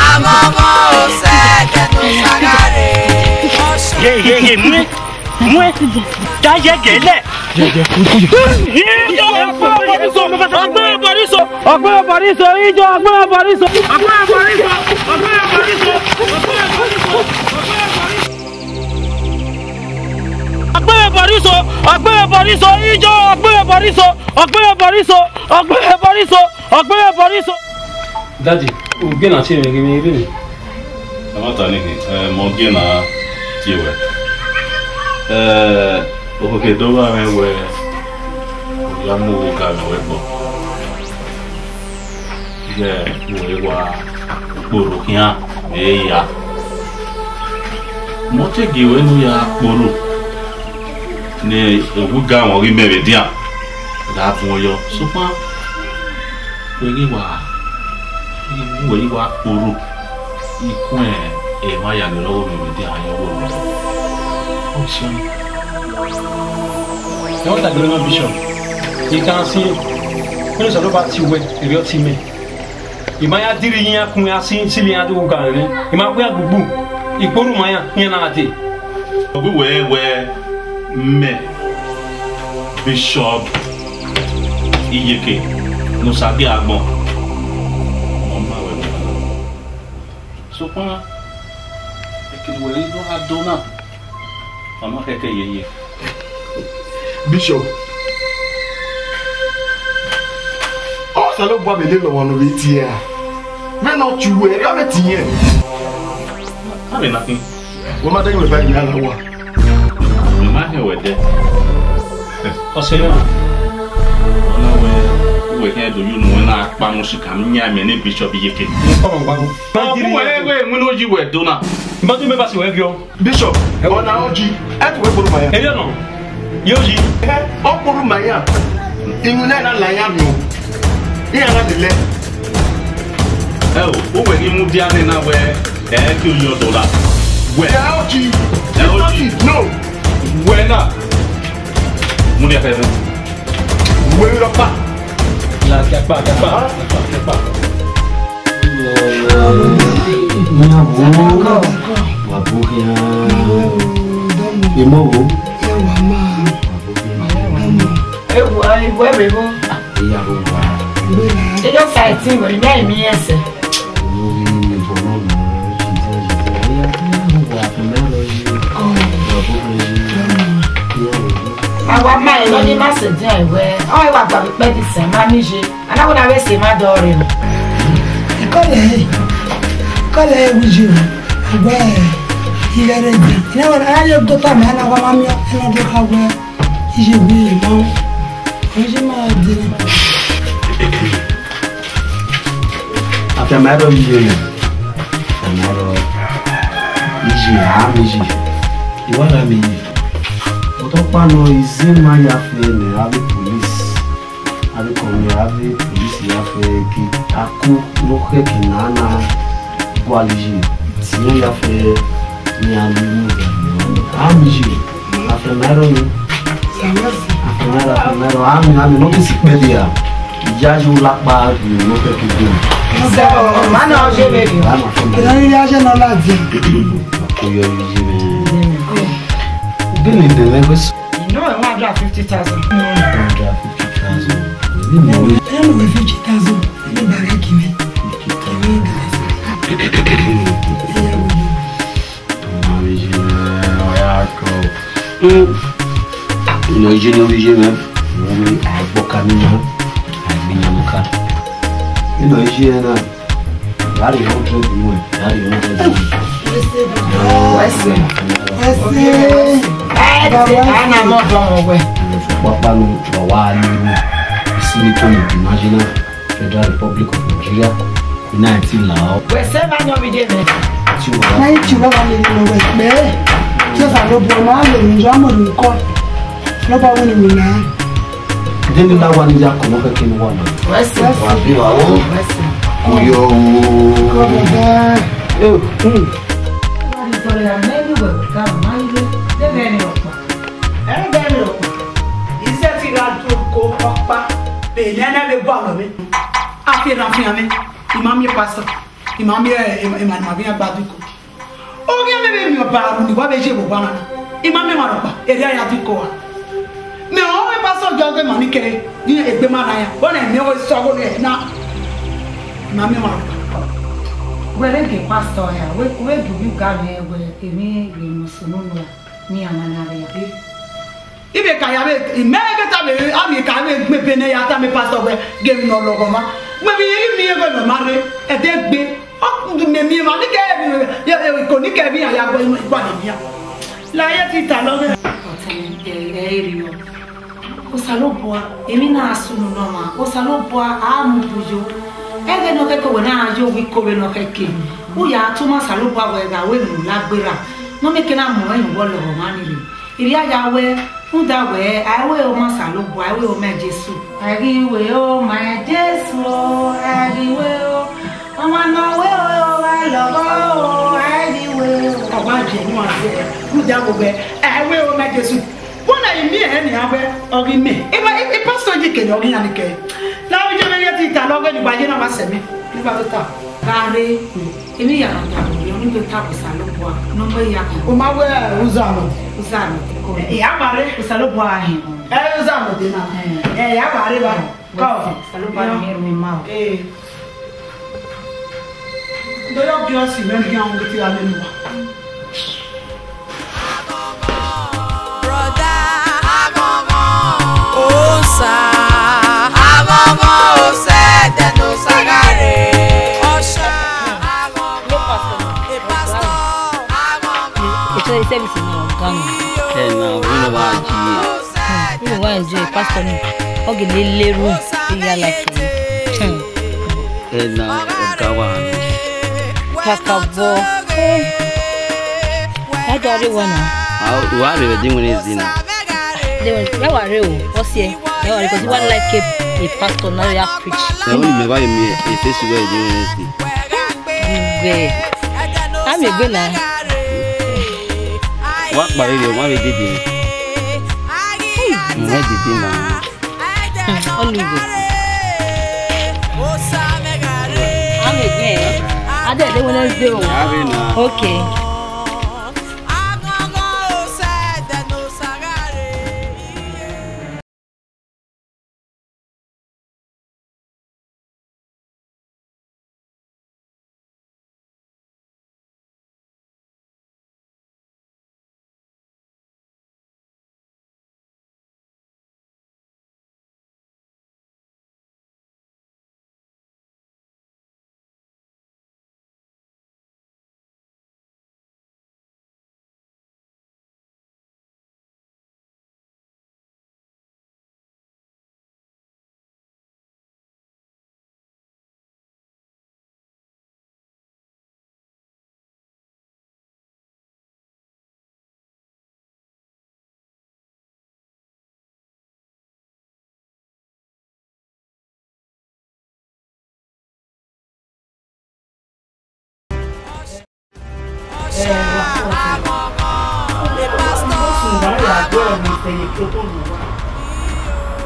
aghọghọ, osẹ, kẹtọ, sagare, ọsa. Ye, ye, ye, mue, mue, da ye gele. Ọgbẹn Bariso, ọgbẹn Bariso, ijọ, ọgbẹn Bariso, ọgbẹn Bariso, ọgbẹn Bariso, ọgbẹn Bariso. Ọgbẹn Bariso, ọgbẹn Bariso, ijọ, ọgbẹn Bariso, ọgbẹn Bariso, ọgbẹn Bariso, ọgbẹn Bariso. Daddy, ugbe na tie mwẹ ghe mwẹ rre. Ẹmwata ni khin, eh, mẹ ọ gie na tie wẹ. Eh, okhuo ke do gha mwẹ wẹ, u ya mu owo ga mwẹ wẹ gbọ. Ighẹ u wa kporo khian vbe ya. Mẹ ọ te gie wẹ ne u ya kporo ne owu ga mwẹ ọghe mẹ vbe dian gha vuọn yọ. Sokpan, wẹ ghi wa, wẹ ghi wa kporo, I kuẹn emwa ya ne ọghọ mwẹ vbe dian yan ọghọ mwẹ. Ọ sẹ ọnii. Ẹ wata gele ma Bishop. I kan sin, wẹ ne Osanobua tie uwẹ, erriọ ọ tie mẹ. I ma ya diri iran kun iran sin, sili iran do gha rẹn. I ma kue iran gbugbu. I kporo ma iran, iran na dee. Ọ ghi wẹ wẹ mẹ Bishop Iyeke ne Osagie agbọn. Ọ ma wẹ. Sokpan, ekene wẹ ghi do gha do na, ọ ma khẹke yeye. Bishop, Osanobua vbe lele ọmwa ne ọ vbe tie ra? Vbene ọ tie uwẹ, erriọ vbe tie irẹn. Avbe na khin. Wẹ ma da yin wẹ ba yin ala wa. Mẹ ma hẹn wẹ dẹ. Ọ sẹ na. Ọ na wẹ, uwẹ khian do yo ne uwẹ na kpa mu sikẹ, mẹ yan mẹ ne bishop yeke. Ọ bu wẹ wẹ, wẹ ne oyi wẹ do na. Mọtọ mẹ ba si wẹ viọ. Bishop, ọ na oji, ẹ tu wẹ kporo ma ya. Erriọ nọ. Ye oji. Ọ kporo ma ya. Iwinna na la ya nọ. Iran na lele. Ẹ o, uwẹ ghi mudia nẹ na wẹ, ẹ ke oyi ọdọ la. Wẹ. Ẹ oji. Ẹ oji. No. Wẹ na. Mudia fẹfẹ. Wẹ rọ pa. La, kẹ pa, kẹ pa, kẹ pa, kẹ pa. Iran wo, wa bo khian. Emo wo. Ewu, ai, wẹ vbe vbo? Iya vbe wa. Eyo sa ẹtin wẹ, ne emi ẹsẹ. Owẹ ne ebo nọ ma, Jesus, Jesus. Iya, wa fẹmẹ rọ yi. Wa bo khian yi. Iya wo. A wa ma ẹre nọ ni ma sẹ dian ẹwẹ. Ọ wa gba vbe ikpẹdẹ sẹ, ma miẹn iye. A na wẹ ne a vbe sẹ emwa dọ rre nọ. Ikọlẹ, ikọlẹ ẹ wi iye o. Ẹgbẹ ighẹ rre dia. Ina wẹ ne a ya ye gota ma, a na wa ma miẹn, ẹ na do kha wẹ iye wi emwa. Ọ ye ma dẹ. Afianma ẹrọ iye nẹ. Afianma ẹrọ iye, a miẹn iye. I wa gha miẹn iye. Ọtọkpa nọ, izin ma ya fe nẹ, avbe police. Avbe kọmẹ, avbe police ya fe ke ako ne ọ khẹke na na gualọ iye. Ti ya fe ne a lu mu. A miẹn iye. Afianma ẹrọ ni. Afianma ẹrọ, afianma ẹrọ. A miẹn, a miẹn, ne ọ ke si kpẹdẹ a. Iya yo lakpa gbe ne ọ khẹke gbe. Sẹ, ọ ma na ọ ye vberriọ. A ma fẹ ma. Ìran yìí yá ṣe nọ ladian. Ko yọ iye mwẹ. Bene ne mwẹ wẹ sẹ. You know, one hundred fifty thousand. One hundred fifty thousand. Ẹ mọ wẹ fifty thousand. Ẹ ba ghe gie mwẹ. Fifty thousand. Ẹ ya wẹ. Ọmọ mi ye, ọ ya kọ. Mm. Ino iye ne ọ vbe iye mwẹ. Wẹ a gbọka ni na. A gbe yan ka. Ino iye na. Gari hundred yuan, gari hundred yuan. Wẹ sẹ. Wẹ sẹ. Ẹ ti, a na mọ ọdọ ọmọ wẹ. Kpakpa nu, wa wa ni ru. Isi ni to ni di National Federal Republic of Nigeria. Ina ti la ọ. Wẹ sẹ ma yan mi ye mẹ. Ti wa. Na yi ti wa wa le ni wẹ pẹ. Jesa ló bu ọmọ a lè ní ìjọ àmọ̀ ní kọ́. Ló bá wí ni mi náà. Deni la wa ni ya kọ mọ kẹkẹ ni wa na. Wẹ sẹ. Wa bi wa o. Wẹ sẹ. Ko yọ o. Kọ bẹbẹ. Eh, hmm. Ẹ bẹ mi ọkpa. Iṣẹ́ ti ra ju ko ọkpa. Bẹ́ẹ̀ ni ẹnẹ lè bọ̀ lọ mi. A fi ra fi hàn mi. Ìmọ̀ mi pásítọ̀. Ìmọ̀ mi ẹ̀, ìmọ̀, ìmọ̀, ìmọ̀ mi gbadu ko. Oghẹ vbe vbe miẹn ọba aro ni wa vbe ye vbe owa na. I ma miẹn ọmwa rhọkpa, erriọ a ya diko a. Mẹ ọnrẹn pastor Jọge ma ni kere, ni egbe ma na ya. Wẹ na miẹn ọghe sẹ ọghe ne na. I ma miẹn ọmwa rhọkpa. Wẹ rre gie pastor ya, wẹ, wẹ gie uwu ga mwẹ wẹ emwi vbe ne sunu nua, ne iran na na rria. Ibe ka ya vbe, imẹ ghe ta vbe, a vbe ka vbe gbe ebe nẹ ya tama pastor wẹ, gie emwi ne ọ lọghọ ma. Wẹ vbe irẹn miẹn wẹ ne ọ ma rre, ẹdẹ gbe. Ọ, mẹ miẹn emwa ni kẹ, iko ni kẹ vbe iran ya gua, igua ne iran. La ye ti ta lọghọ. Ọtẹn, ẹ, ẹ, erriọ. Osanobua, emwi na sunu nọ ọmwa. Osanobua, a mu bu yo. Ẹghẹ ne ọ kẹke wẹ na yo, wẹ iko vbe ne ọ kẹke. U ya tama Osanobua wẹ gha wẹ emwi ne u la gberra. Ne ọ miẹn ke na mu ẹn wọ lọghọ ọmwa ni rre. Ivbi a ya wẹ, rhunmwuda wẹ, a i wẹ ọmọ Osanobua, a i wẹ ọmọ Jesu. A ghi wẹ ọmọ Jesu o, a ghi wẹ o, ọmọ ne ọ wẹ o, wa lọghọ o, a ghi wẹ o. Ọ wa jẹ unu a zẹ, rhunmwuda wẹ, a i wẹ ọmọ Jesu. Wẹ na i miẹn ẹre nian wẹ, ọ ghi mẹ. Ipastor yi kene ọ ghi yan ni kẹ. La vbe je mwẹ ye ti ta lọghọ ni wa ye na wa sẹ mẹ. Ni wa do ta. Gha rre, emwi ya na ta vbe orhiọn, ne u do tama Osanobua, ne ọ mu eya kan. U ma wẹ uzọ anọ? Uzọ anọ, ko. Ẹ, ya ma rre. Osanobua hin. Ẹ, uzọ anọ de na. Ẹ. Ẹ, ya ma rre ba. Ka. Osanobua ne ọ rhie ma o. Ẹ. Ndo yo gi ọsi mwẹ ne ọ khian wu ghi te gha lele uwa. Brother, aghọnghọn, osa, aghọnghọn, osẹ, ẹdẹ ne osa gha re. Ọsha, aghọnghọn, pastor, aghọnghọn. Eto service ni ọga mi. Ẹ na, wẹ ne wa ji. Wẹ ne wa enjoy pastor ni. Ọ gele leru, iya like. Hmm. Ena ọga wa nọ. Kakabọ. Ẹ da rre wẹ na. A, wa rre vbe de wene zi na. De wene, ya wa rre o, ọ siẹ. Ya wa rre, 'cause I wan like a, a pastor na ya preach. Na only me ba mi e face wẹ de wene zi. Gbe. A mi gbe na. Wa kpare rre, wa vbe dede. Wa dede na. Hmm, ọnii wẹ. Amẹ gẹ, a dẹ de Wednesday o. Okay.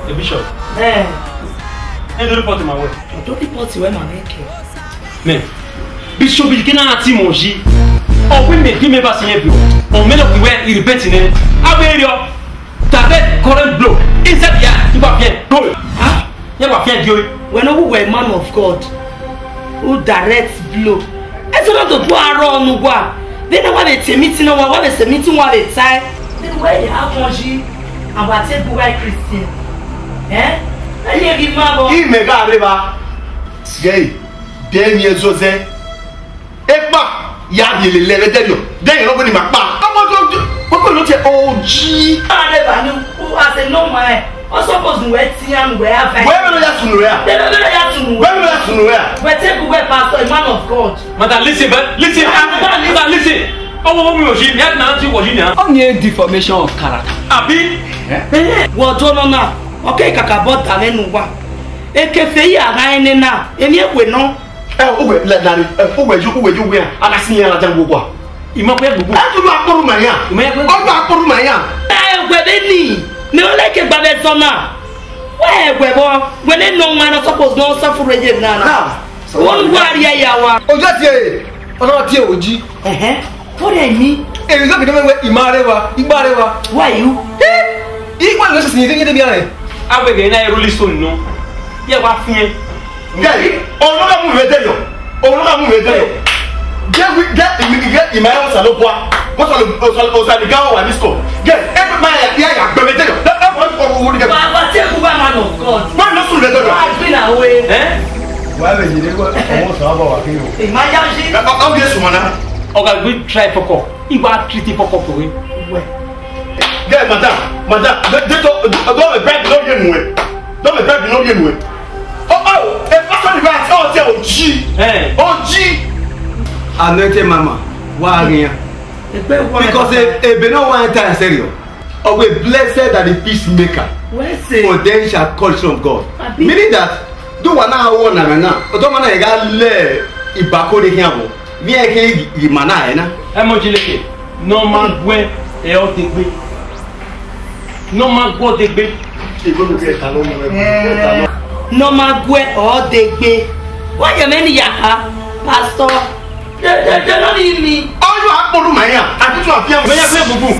The bishop. Eh. Ẹ do report ma wẹ. Ọ do report wẹ ma mwẹ kẹ. Mẹ, Bishop, kẹ na ti mọ yi. Ọ wẹ mẹ gbe mẹ ba si yẹn bi. Ọ mẹ lọ ki wẹ repent nẹ. Avbe erriọ. Direct current blow inside the eye. You are fear. Go. Huh? You are fear, Joey. Wẹ ne ọ wu wẹ man of God, u direct blow. Ẹzọ na do du arọ ne uwa. Vbene wa vbe te meeting na, wa, wa vbe sẹ meeting, wa vbe tae. Vbene wẹ ya kọn yi, a wa te bu wa Christian. Eh? Ẹ ye ghi ma vbọ. Imẹ gha rre evba. Gẹe, de emwi ẹzọzẹ. Ekpa ya rhie lele ẹre dẹrriọ, dẹrriọ ne ọ wẹ ne ima kpa. Ọmọ do, do, wẹ no te oji. Ade ba nu, u as a normal, eh, ọ suppose nu wẹ tian, nu wẹ ava. Wẹ vbe no ya sunu wẹ a? Wẹ vbe no ya sunu wẹ? Wẹ vbe no ya sunu wẹ a? Wẹ te gu wẹ pastor, a man of God. Madam, listen, but listen, madam, listen. Ọmọ wo mi oji, mi a na ti oji nia. Only deformation of character. Abi? Eh? Wọ do nọ na, ọ ke kakabọ da mwẹ ne uwa. Ekefe ya gha ẹnẹ na, emwi ekhue nọ. Ẹ, uwẹ la, la, ẹ, uwẹ ju, uwẹ ju wẹ, a na si yan la jan gbogbo a. Ima kwe gbogbo. Ẹ, tulu akpọrọ ma yan. Ima kwe. Ọdọ akpọrọ ma yan. Ẹ, wẹ vbe ni, mẹ ọ like gba vbe zọ na. Wẹ, wẹ vbọ, wẹ ne nọ wan na suppose no suffer ye na na. Ha. Wọ lu wa ria ya wa. Ojo tie, ọdọ tie oji. Ẹhẹn. What do I mean? Èrè sọ́kè tó fẹ́ wẹ ìmọ̀ arẹwà, ìgbà arẹwà. Who are you? Ẹ, ìgbà ló ṣe sìn yín débi àrẹ. Agbègbè iná ẹrú lè sọnù nù. Yẹ wá fún yẹn. Gẹ́gẹ́, òun ló bá mú ìwé dẹ́yọ̀. Òun ló bá mú ìwé dẹ́yọ̀. Gẹ́gẹ́, gẹ́gẹ́, ìmọ̀ ẹ̀rọ sàlóbùà. Wọ́n sàlóbùà, sàlóbùà, sàlóbùà, wà ní sọ. Gẹ́gẹ́, ẹ máa yà, yà, yà, gbẹ̀mí dẹ́yọ̀. Ẹ, ẹ, ẹ, ẹ, ẹ, ẹ, Bàbá tí ẹ kú bá man of God. Wọ́n lọ sùn lẹ́dọ̀ lọ. Wàá gbé náà wé. Ẹ́? Wàá lè yìí nígbà ọmọ sàn bọ̀ wá kí o. Ìmọ̀ ayá ṣí. Ẹ, ọ, ọ, bí èsùn mọ̀ náà. Ọ̀gá, we try fuck up. Ìwà treat fuck up for him. Wẹ̀. Gẹ́, madam, madam, dé, dé tó, dọ́ mi bẹ́ẹ̀ bí lórí èmù ẹ̀. Dọ́ mi bẹ́ẹ̀ bí lórí èmù ẹ̀. Ọ, ọ, ẹ pásítọ̀ nígbà tí ọ̀ tẹ òjì. Ẹ. Òjì. Anointed mama, wá a rìn yàn. Ẹgbẹ́ wọn. Because e, ebe náà wá enter serious. Ọ wẹ, "Blessed are the peacemaker, Wẹ́sẹ̀. for they shall call the Son of God." Àbí? Meaning that, do wa na wọ na na na, ọdọ ma na ga lẹ ibako de khian vbọ, vbe ẹ khe ghi ma na ẹ na. Ẹ mọ Chineke, ne ọ ma guẹ ẹ ọ degbe. Ne ọ ma guẹ ọ degbe. Ìgbóni kẹta ló mú ẹ. Ẹ. Ne ọ ma guẹ ọ degbe. Wọ́n yẹ mẹ́ni yàrá, Pastor. Dede, dede, no need me. Ọyọ akpọlu ma ya, àti tún àfihàn. Mẹ ya fẹ́ bùbù.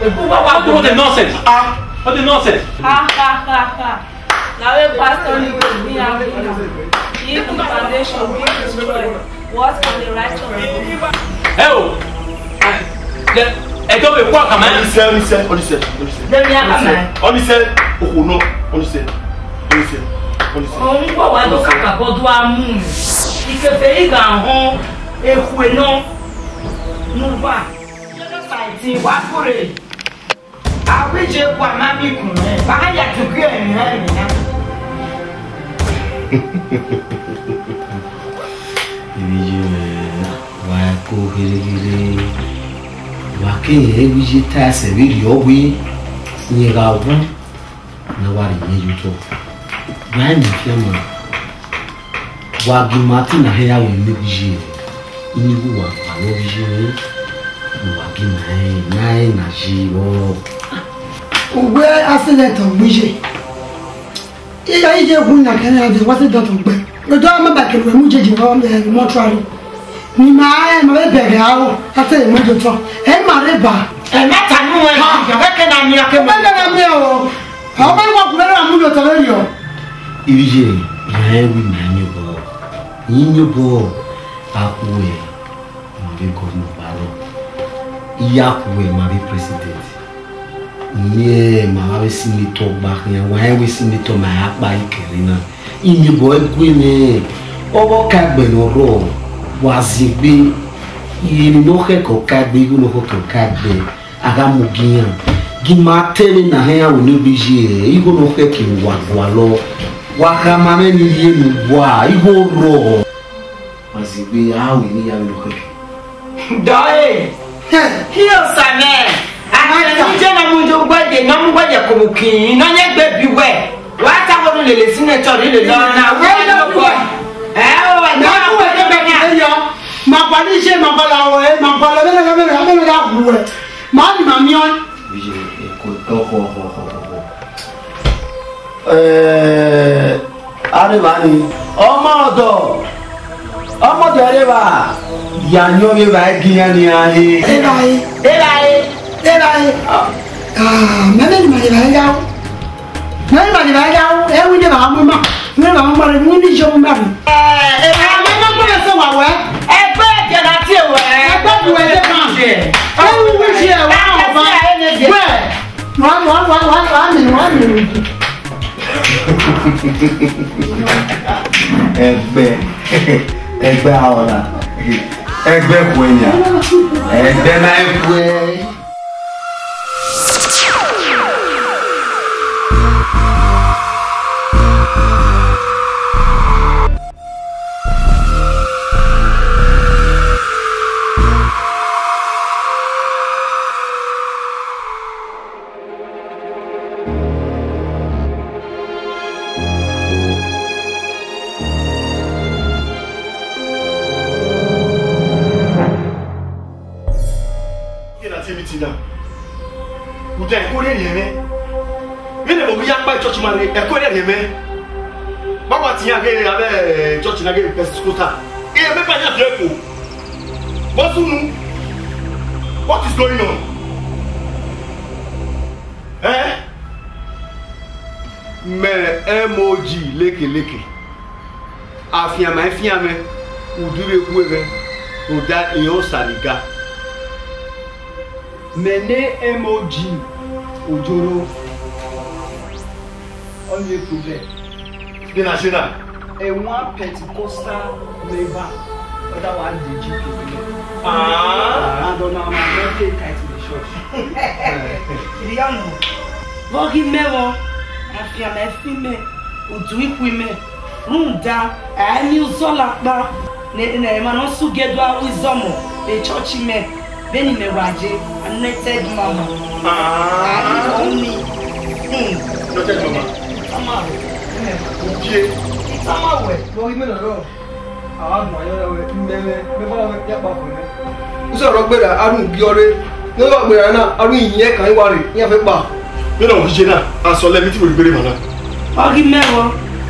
Ebu wa wa. What the nonsense? Ah. What the nonsense? Ha, ha, ha, ha. Na we pastor ni we ni a ni na. He put foundation, we destroy. What can the righteous do? Ẹ o, ẹ, ẹ tọ́ bẹ kú àkàmá. Ọnise, ọnise, ọnise, ọnise. Dẹbi àkàmá. Ọnise, okhuo nọ, ọnise, ọnise, ọnise. Òun kò wá ló kàkà bọ́ dún amú mi. Ìkẹfẹ́ yìí gà hàn ekhue nọ. Mo wà. Genocide wá kúrè. Avbe Ijebu a ma miẹn ikun rẹ, wa gha ya tuki ẹrinmwi na. Ivbi iye mwẹ, wa ko ghereghere, wa keghi rẹn vbe iye ta ẹsẹ vberriọ wẹ, rẹn gha wu ne a wa rhie irẹn ye otọ. Wa i miẹn afianma. Wa gie ima te na hẹ ya vbe ne vbe iye, inighuvba wa vbe iye mwẹ, wa gie ima rẹn na rẹn na ye vbọ. Uwẹ a sẹ lẹ tọn gbe iye. Iye iye hu na kẹrẹ a dẹ wa sẹ dọtọn gbe. Rẹ dọ ma ba kẹrẹ mu jeje vbọ, eh, mortuary. Ni ma rẹn ma vbe bẹghe aro, a sẹ mu do tọn. Ẹ ma rre ba. Ẹ ma ta nu ẹ, ha, ya vbe kẹ na miẹn a kẹ. Ọ ma na miẹn o. Ọ ma wa gu ẹre a mu ye otọ vberriọ. Ivbi iye, rẹn wẹ ima i miẹn obọ. I miẹn obọ, a khu ẹ ma vbe gọvnọ ọkpa rrọọ. I ya khu ẹ ma vbe president. Miẹn ma vbe sinetọ gba khian, wa rẹn wẹ sinetọ ma ya kpa ikẹre na. I miẹn obọ ẹguẹ mwẹ, ọghe ọkaegbe ne ọ rrọọ, wa ziengbe, irẹn ne ọ khẹke ọkaegbe, igho ne ọ khẹke ọkaegbe. A gha mu gi iran, gie ima te vbe na hẹ iran vbe ne vbe iye, igho ne ọ khẹke wa gualọ, wa khama mwẹ ne I rhie ne uwa, igho rrọọ. Ma zẹ egbe, a ru ne I ya vbe ne ọ khẹke. Dọe, hẹ, hia Osa mwẹ, a ma ta. Ẹ, ne I je ne ọ mu ye ugbẹdẹ, ne ọ mu ugbẹdẹ kevbe uki, ne ọ yan egbe bi uwẹ, wa ta vbọ ne u lele sinetọ rhie lele ọna, uwẹ ne ọ kọ. Ẹ o, ẹ ma ku wẹ kevbe na. Ma gualọ iye, ma gualọ aro, ma gualọ vbene, vbene, vbene gha wu ẹ. Ma ni ma miẹn ọẹn. Iye, eko, ọhọ, ọhọ, ọhọ, ọhọ. Eh, areva ni. Ọmọ ọdọ. Ọmọ ọdọ areva. Ya yọn vbe evba ẹgian nian he. Evba he. Evba he. Evba he. Ah. Ah, mẹ ni ma evba he ya o. Mẹ ni ma evba he ya o. Ẹ wi ni evba mu ma. Wi ni evba mu ma, wi ni iye mu ma. Eh, evba he. Mẹ ni ma evba he wa wẹ. Ẹgbẹ ẹdẹ na tie wẹ. Ẹgbẹ bu ẹdẹ kan. Ẹ wi wi iye wa ọba. Wẹ. Wá, wá, wá, wá, wá mi, wá mi. Ẹgbẹ, ẹgbẹ ahọ na, ẹgbẹ ẹkhuẹ ya, ẹgbẹ na ẹkhuẹ. Iye na tie meeting na. Uda ẹko rhiẹnrhiẹn mwẹ. Vbene ẹvbo ya kpa church ma rre, ẹko rhiẹnrhiẹn mwẹ. Ba wa tian ghe avbe church na ghe Pentecostal. Iye me pa yan fi ẹko. Vbọ sunu? What is going on? Eh? Mẹ M O G leke leke. Afianma ifianmwẹ, udu vbe gu mwẹ, rhunmwuda irẹn Osa ni ga. Mẹ ne M O G Ojoro, ọ ye problem. Vbene a si na? Ẹwan Pentecostal member, ọ da wa de G P. Ah. And ọna ma mẹ take title the church. Iriọnu, vbe ọ ghi mẹ vbọ, afianma ẹfi mẹ, udu ikhui mẹ, rhunmwuda, a i miẹn uzọla ọkpa ne, ne emwa ne ọ sẹ ugie do ru izọmọ vbe church mẹ. Vbene imẹ wa ye anointed mama. Ah. A ghi rọ ni. Hmm. Anointed mama. I tama wẹ. Ovie. I tama wẹ. Vbe ọ ghi mẹ nọ rọ? A wa guan yọ wẹ, mẹ, mẹ, mẹ, mẹ, mẹ, ya kpa fo nẹ. Usẹ ọrọ gberra, a rhun ugie ọre. Ne ọ gberra na, a rhun iyin ẹkan iwa rre, iran fẹ kpa. Vbene ọ ghi ye na, a sẹ ọlẹ, mẹ te wẹ gberra emwa na. Ọ ghi mẹ vbọ,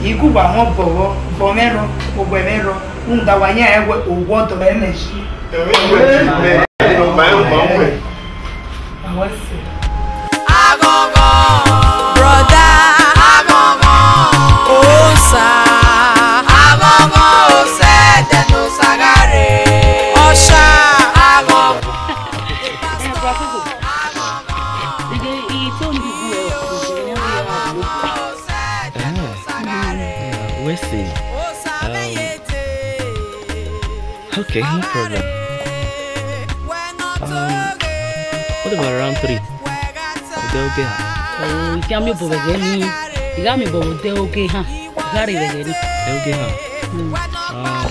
I gu uwa họn obọ vbọ, obọ mwẹ rrọọ, owa mwẹ rrọọ. Rhunmwuda wa yan ẹwẹ owa ọdọ ẹmwẹ yi. Aghọghọ, brother, aghọghọ, osa, aghọghọ, osẹ, ẹdẹ ne osa gha rre Let's see. Um, okay, no problem. Um, what about round three? Ọdẹ oge ha. Oh, I gha miẹn obọ vbe ẹghẹ ni. I gha miẹn obọ vbe ọdẹ oge ha. I gha rre vbe ẹghẹ ni. Ọdẹ oge ha. Hmm. Um,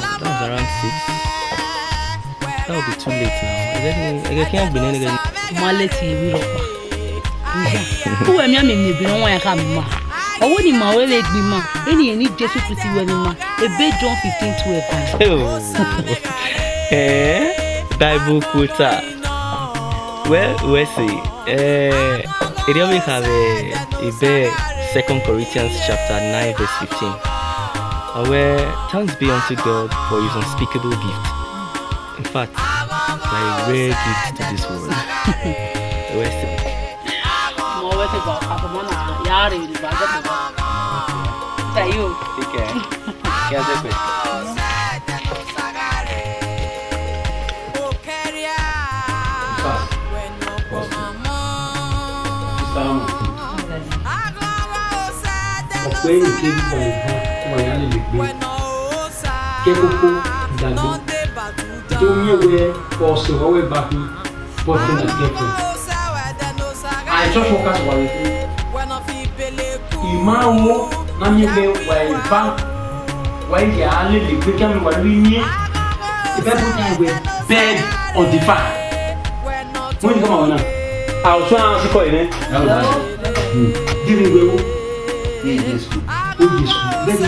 that was around six. That would be too late now. Ẹghẹ ni, ẹghẹ khian gbele nene ẹghẹ ni. Ma late vbe rhọkpa. Uwẹ miẹn amẹ miẹn ebe ne ọ wan ya kha ma. Ọ wẹ ne ima ru vbe egbe ima, eni eni Jesu Kristi wẹ ne ima. Ebe John fifteen twelve. Oh. Eh, Bible quoter. Well, we say, eh, erriọ vbe kha vbe ebe Second Corinthians chapter nine verse fifteen. Ọ wẹ, "Thanks be unto God for his unspeakable gift." In fact, you are a rare gift to this world. Rest in— Mo wẹ te ba, a ko mo na ya re ni ba, get to ba. Thank you. Take care. Care, take care. In fact, sister, ọkpẹ ẹnrẹn keghi kọmọ eban, ọmwa ya lele egbe. Ke koko dagbe. Te u miẹn wẹẹ ọse uwa wẹ ba khin boyfriend and girlfriend. A church workers wa vbe khin. I ma ho ne a miẹn wẹẹ wa eva, wa ya lele egbe, ke a miẹn wa rhie iyẹn. The Bible tell you wẹẹ, "Bed undefiled." Wẹ ni kama wẹ na. A, ọsuẹn a sikọ yẹ nẹ. Diri wẹ wo. Ye Jesu. O Jesu. Bẹgẹ.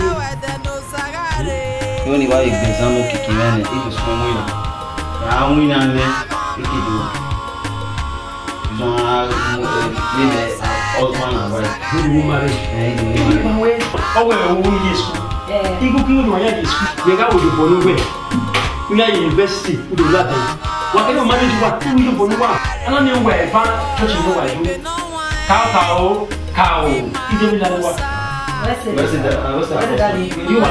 Wẹ ni wa egbe exam okiki mwẹ nẹ, e Jesu mu ina. A mu ina nẹ, e ke do. Zọn a, eh, lele, ah, husband and wife. Wẹ ni wo marriage. Eh, ni wo marriage. Ọ wẹ wo ye school. Igho kigho ni wa ya ye school. Wẹ gha wo ye obọ ne uwẹ. Wẹ ya ye university. Udo la dan. Wa kẹdẹ marriage wa, u wi obọ ne uwa. A na miẹn uwa eva, church ne uwa yo. Kao, kao, kao. Ije mi la uwa. Wẹ sẹ da, wẹ sẹ da. Wẹ sẹ da ni. Ni wa,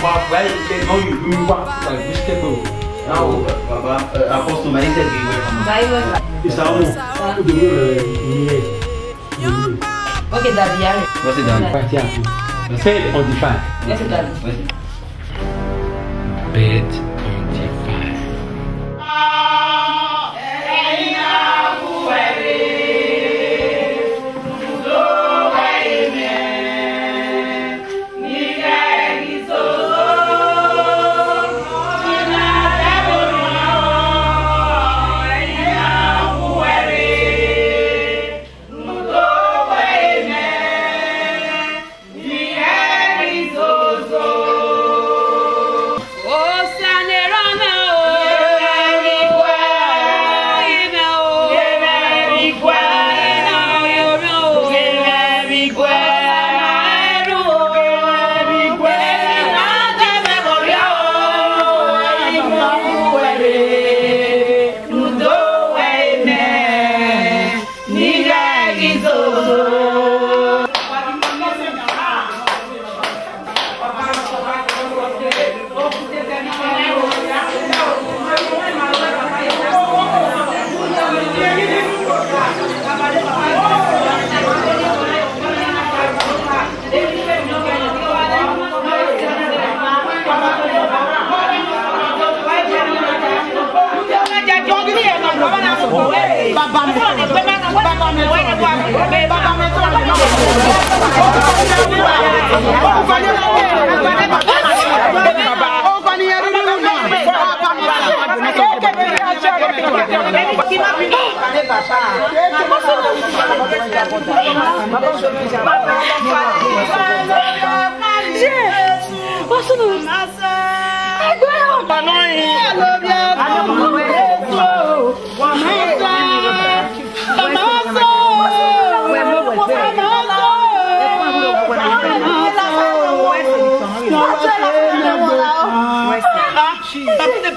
wa, wa, e, no, you, you, wa, wa, we step o. Now, Baba, eh, Apostle, ma ite bi we. Isa omo, u do ro, eh, ni, eh. Okay, Daddy, yeah. What's it done? Right here. Fail or defy. What's it done? What's it? Bet on the fire.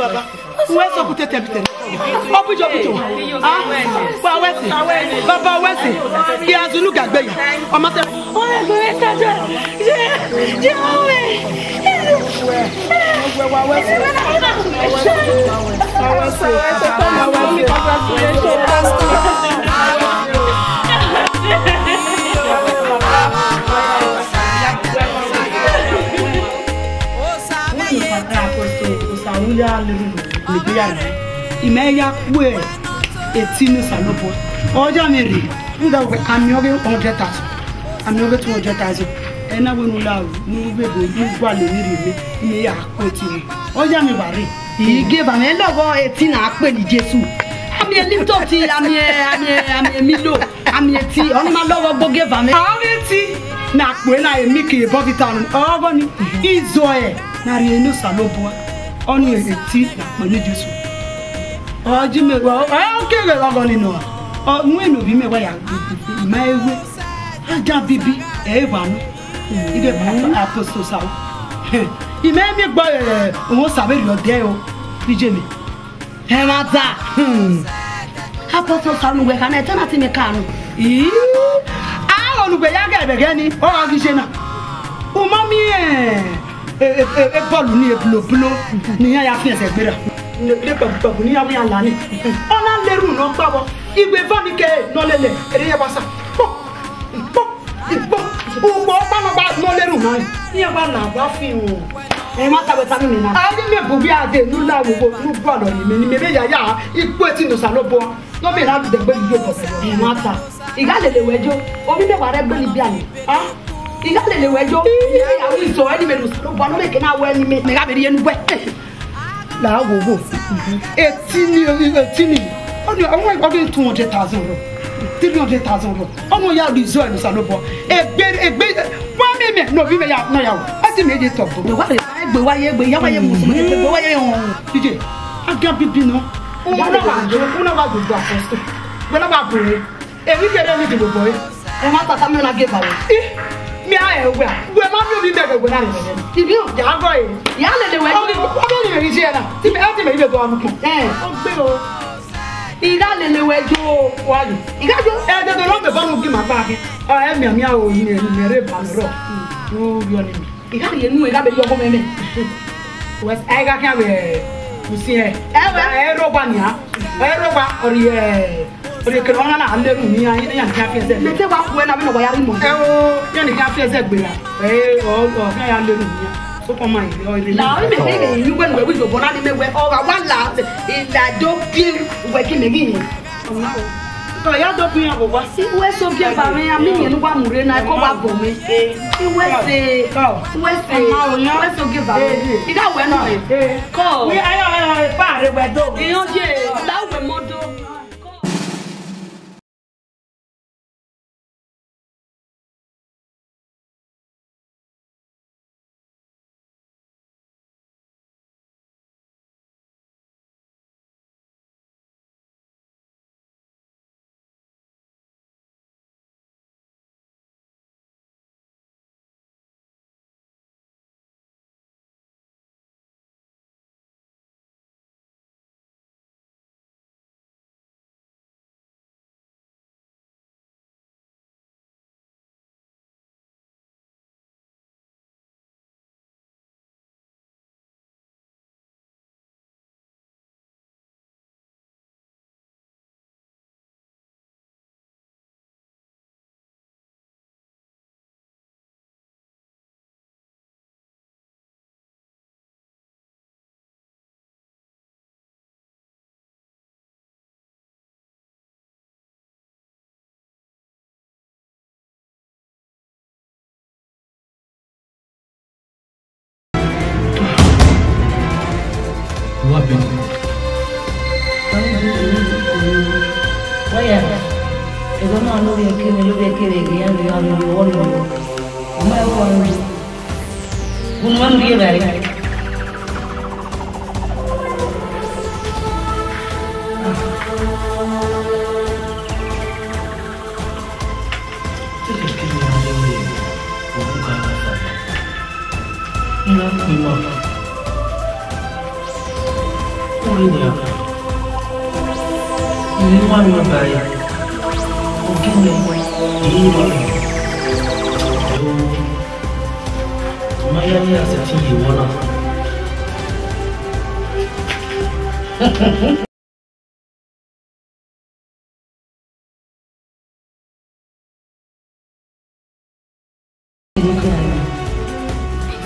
Baba, uwẹ sẹ okutẹ tẹbitẹ. Ọ bu iyobito. Ah, wa wẹ sẹ. Baba, wẹ sẹ. I a zunu ga gbe ya. Ọ ma sẹ. Imẹ ya kue eti ne Osanobua. Ọ ya mwẹ rre, rhunmwuda wẹ, a miẹn ọghe hundred thousand, a miẹn ọghe two hundred thousand. Ẹ na wẹ ne u la ru, ne u vbe do, ne u gualọ emwi rhie mẹ, ne imẹ ya kue eti mwẹ. Ọ ya mwẹ wa rre. I geva mwẹ lọghọ eti na kpele Jesu. A miẹn Lipton, a miẹn, a miẹn, a miẹn Milo, a miẹn eti, ọ ni ma lọghọ gbe ogeva mwẹ. Ọghe eti na kpele na, emiki ye Bovita nọ, ọghọ ni, izọe na rhie ne Osanobua. Ọnii eti na kpọ ne Jesu. Ọ ji mẹ, ọ, ọ keghe ọghọ ni nọ. Ọ, mu eno vbe imẹ wa ya, ima ewe. A ja bibi, ẹ i wa nọ. Ighẹ Apostle Saul. Imẹ miẹn gbe, ẹ, ohun Osa vberriọ dẹ o. Iye mẹ. Ẹmwata. Hmm. Apostle Saul, wẹ kha na, ẹtẹ na te imẹ ka nọ. Ii. A, onugbe ya ghe ẹvbo ẹghẹ ni, ọ gha ghi ye na. U ma miẹn, e, e, e, e bọọlu ni, e bloblo, ne iran ya fian ẹzẹ gberra. Ne, ne kpẹkpẹkpẹ ne iran wẹ iran la ni. Ọ na na erhunmwu ne ọ kpa vbọ. Iweva ni ke ne ọ lele, erriọ iran wa sa. Kpọ, kpọ, kpọ. Ukpo ọkpa ne ọ gba ne ọ na erhunmwu na. Iran wa la, wa fi họn. Ẹ ma ta wẹ ta nene na. A ghi miẹn bu vbe a dee, ne u la wo, ne u gualọ rhie mẹ, ne imẹ vbe ya ya, ikpẹti ne Osanobua. Ne ọ vbe na dẹ gbe ye obọ. Ẹ ma ta. I gha lele wẹ yo, ovbi mẹ wa rre egbe ni biẹ nẹ. A? I gha lele wẹ yo, I ya ru izọ ẹre ne imẹ ne Osanobua ne ọ vbe ke na wẹ ne imẹ, mẹ gha vbe rhie ne uwẹ. La wo wo. Eti ni, eti ni. Ọ ni, ọ wa, ọ ghi two hundred thousand rọ. Three hundred thousand rọ. Ọ ni ya ru izọ ẹre ne Osanobua. Egbe, egbe, wa mẹ mẹ, ne ovbi mẹ ya, ne ọ ya ru. Ẹ ti mẹ ye tọ bo. Mẹ wa rre, egbe wa ye, egbe, ya wa ye musu, egbe wa ye họn. Iye, a ga bibi nọ. Una wa yo, una wa yo do Apostle. Wẹ na wa bore. Emwi kherhe ni dìbò bọ e. Ẹ ma tata mẹ na geva wẹ. I, mi a ẹ wẹ a. Wẹ ma miẹn ovbi mẹ vbe wẹ na rẹ vbe. Ibi o. Ya gọ e. Ya lele wẹ. Ọ ni, ọ ni mẹ ghi je na. Ti mẹ, a ti mẹ ibe do anu. Ẹ. Ọ gbe o. I gha lele wẹ yo. Wa yo. I gha yo. Ẹ, dede nọ mẹ bọ nu gi ma gba khin. Ọ, ẹ miẹn miẹn o, ni, ni mẹ rre ba mẹ rọ. U yọ ni mẹ. I gha rhie enu, I gha vbe ye ọghomwẹ mẹ. Wẹ, ẹ gha khian vbe usiẹn. Ẹ wẹ. Ẹ rre ọgba nian. Ẹ rre ọgba, ọ rhie, ọ rhie kene ọmwa na na le unu iran, iran ni khian fi ẹzẹ. Mẹ te wa khuẹ na, vbene wa ya rre imọ. Ẹ o, iran ni khian fi ẹzẹ gbe ra. Ẹ, ọ, ọ, khian ya le unu iran. Sokpan ma ire, ọ ire. La, ọ mẹ khe ire, inu wẹ nu wẹ wi dobọ na ni mẹ wẹ, ọ gha wa la, ila do bi wẹ ki mẹ ghi yin. Ọ ya do bu iran vbe owa. Uwẹ sẹ ogieva mwẹ, a miẹn ne uwa mu rre na, ẹko wa bọ mwẹ. Uwẹ sẹ, uwẹ sẹ, uwẹ sẹ ogieva mwẹ. I gha wẹ nọ. Kọ. Wi ayo, ayo, pa rre wẹ do. Iran ye, la uwẹ mọ do. Wa bẹn. Waya, ẹgbẹ ma no vbe kere, no vbe kere, ghe ya vbe ya vbe ọghọ ni. Ọ ma ẹvbo ọre. Unu ma nu rhie vbe are. Te kẹkẹ ne a rre vbe ọvbokhan na fua. Iran kpe ima. Ure nian, I ma miẹn ọba ẹre, ọ gele, I ma miẹn. Ẹo, I ma ya ne iran sẹtin ye vbọ na.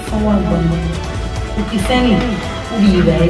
Fọwọ́ agbọn, ukisẹni, u rhie vbe ẹre.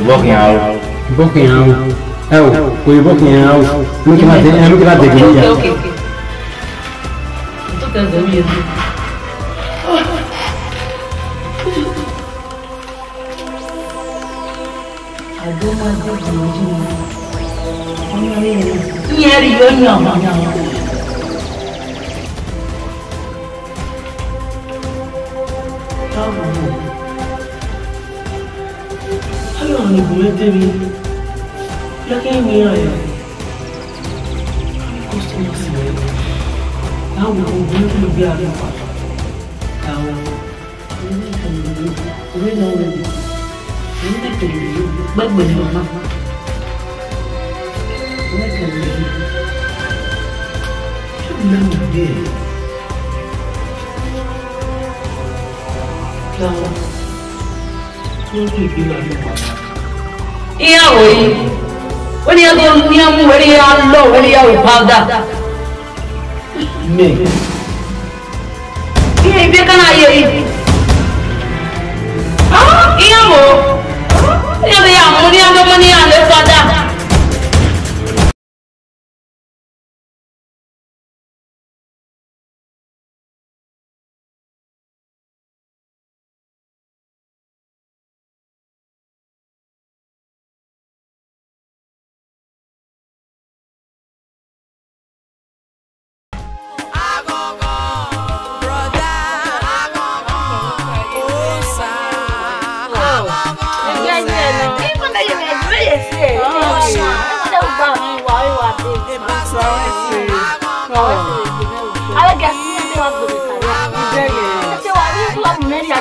Ìbọn kì í hàn o. Ìbọn kì í hàn o. Ẹ o, kò ìbọn kì í hàn o. Mí kì í máa dé, ẹ, mí kì í máa dé gidi ya. Okay, okay. Iran rhie ọyọn ọmọ yan. Ọyọn ni gun ẹdẹ vbe ya kẹ iran ya. Customers rẹ, na wo ogun ne gbe a rẹ pa. Ka wo. Gbẹgbẹ ni ọma. Iran wo yi, wẹ ne iran do, ne iran mu, wẹ ne iran lọ, wẹ ne iran ru powder. Mẹ. Iran ebe ka na ye yi. Ah, iran wo. Iran de ya mu, iran do mu, iran le powder.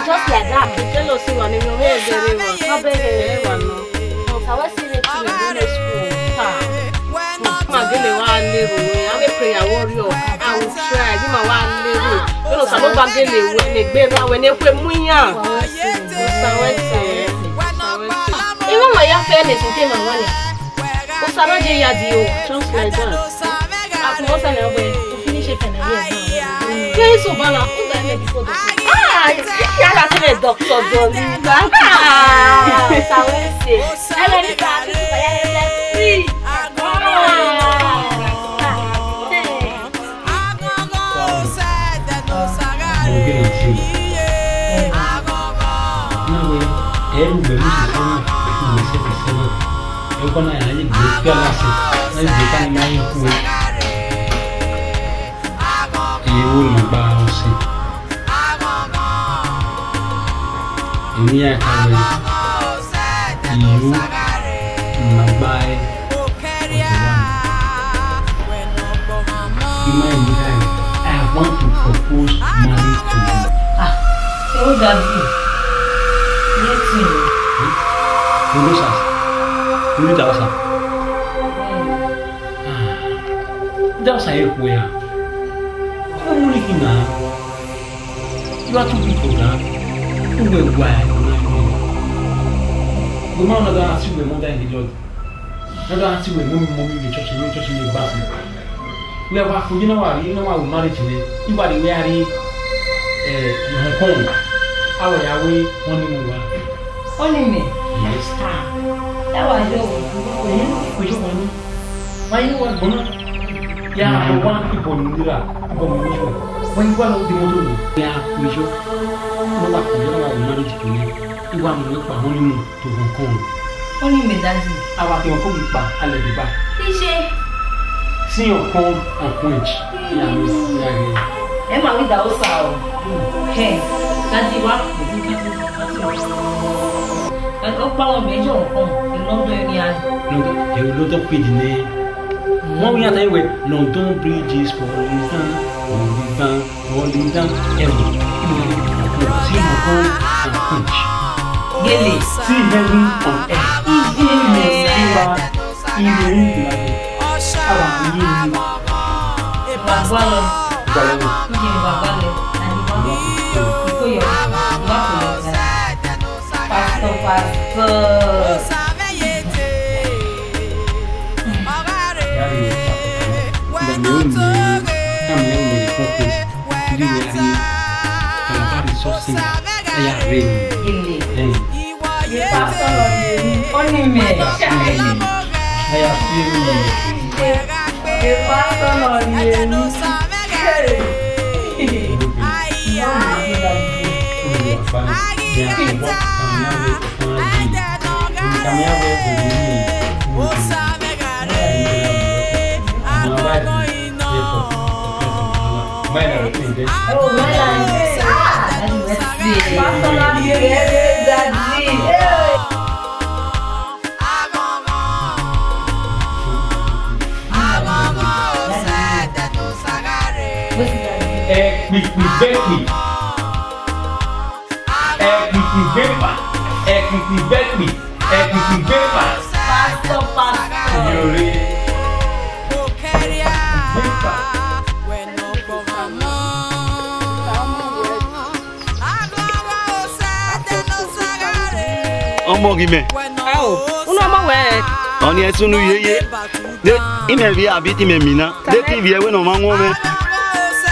Just like that. Ma gele wa lero, I'm a prayer warrior. I will try. Ima wa lero. Eno Osanobua gele wẹ ne egbe na wẹ ne ekhue mu iran. Osa wẹ sẹ. Ima ma ya fẹ ne sinte ma wa lẹ. Osa na je ya di o. Just like that. Akun Osa na wẹ, o finish it and I. Ke so bala, o da me before the. Ah, ya la se doctor Dolly. Ah, Osa wẹ sẹ. Hello, Rita. This is Fire Left Free. Èyí wo ni gba ọsẹ? Èmi ya ka wẹ ìlú màgbá ẹ ọ̀dọ̀ wa. Ima ẹ ni ka, I want to propose marriage to you. Ah, ẹ o dadi. Nothing. Ẹ? Ẹ lọ sa. Ẹ lọ sa. Ẹ lọ sa ẹ kue ya. Ẹ mu ni kina. You are too big for that. Uwẹ wa ẹ ọna ẹ. Wẹ ma na da si wẹ mother in the Lord. Na da si wẹ mummy, mummy in the church, in the church, in the bass. Wẹ wa fo ye na wa ri, na wa ru marriage nẹ. I wa ri wẹ a ri, eh, Hong Kong. A wa ya wẹ honeymoon wa. Honeymoon? Yes. Ah, that was your, eh? Wa yi wa ni. Wa yi wa gbọna. Ya, mo wa ibọ ni ra, ibọ ni ra. Wa yi wa lọ di moto ni. Ya, mo yo. Mo wa ko yo, mo wa marriage to me. I wa mu pa honeymoon to Hong Kong. Honeymoon, daddy. A wa ke Hong Kong pa, a lẹ deba. Iṣẹ. See Hong Kong and quench. Ya, mo, ya, ya. Ẹ ma wi da Osa o. He, daddy wa. Ẹ, ọ kpa wọn mẹ jọ nǹkan, ìlú London ni a. London, ẹ, London page nẹ. Wọ́n wí ata wẹ, London Bridge is falling down, falling down, falling down. Ẹ wò, ìlú London, see Hong Kong and quench. Gele. See heaven on earth. Ìdí mi. Ìwà, ìwà ìlú. Àwa ní ìlú. Bàbá lọ. Bàbá lọ. Ìdí bàbá lọ. Àdìbò. Mẹ ru mẹ, ka mẹ ru mẹ koko, rhirhi a rhie Calabar Resource Center, a ya rre emwi. Gele. Ẹn. Ye pastor nọ rhie emwi, ọni mẹ. A ya fi emwi. Ye pastor nọ rhie emwi. Hey. Ẹkpikpi vbe ẹkpikpi. Ẹkpikpi vbe ekpa, ẹkpikpi vbe ẹkpikpi, ẹkpikpi vbe ekpa. Pastor, pastor. Iyore. Vbe ekpa. Ọmọ ghi mẹ. Ao, unu ọmọ wẹ? Ọni ẹsunu yeye. De, imẹ vbe abi te imẹ mina. De te ivbi ẹvbo ne ọ ma wọn mwẹ.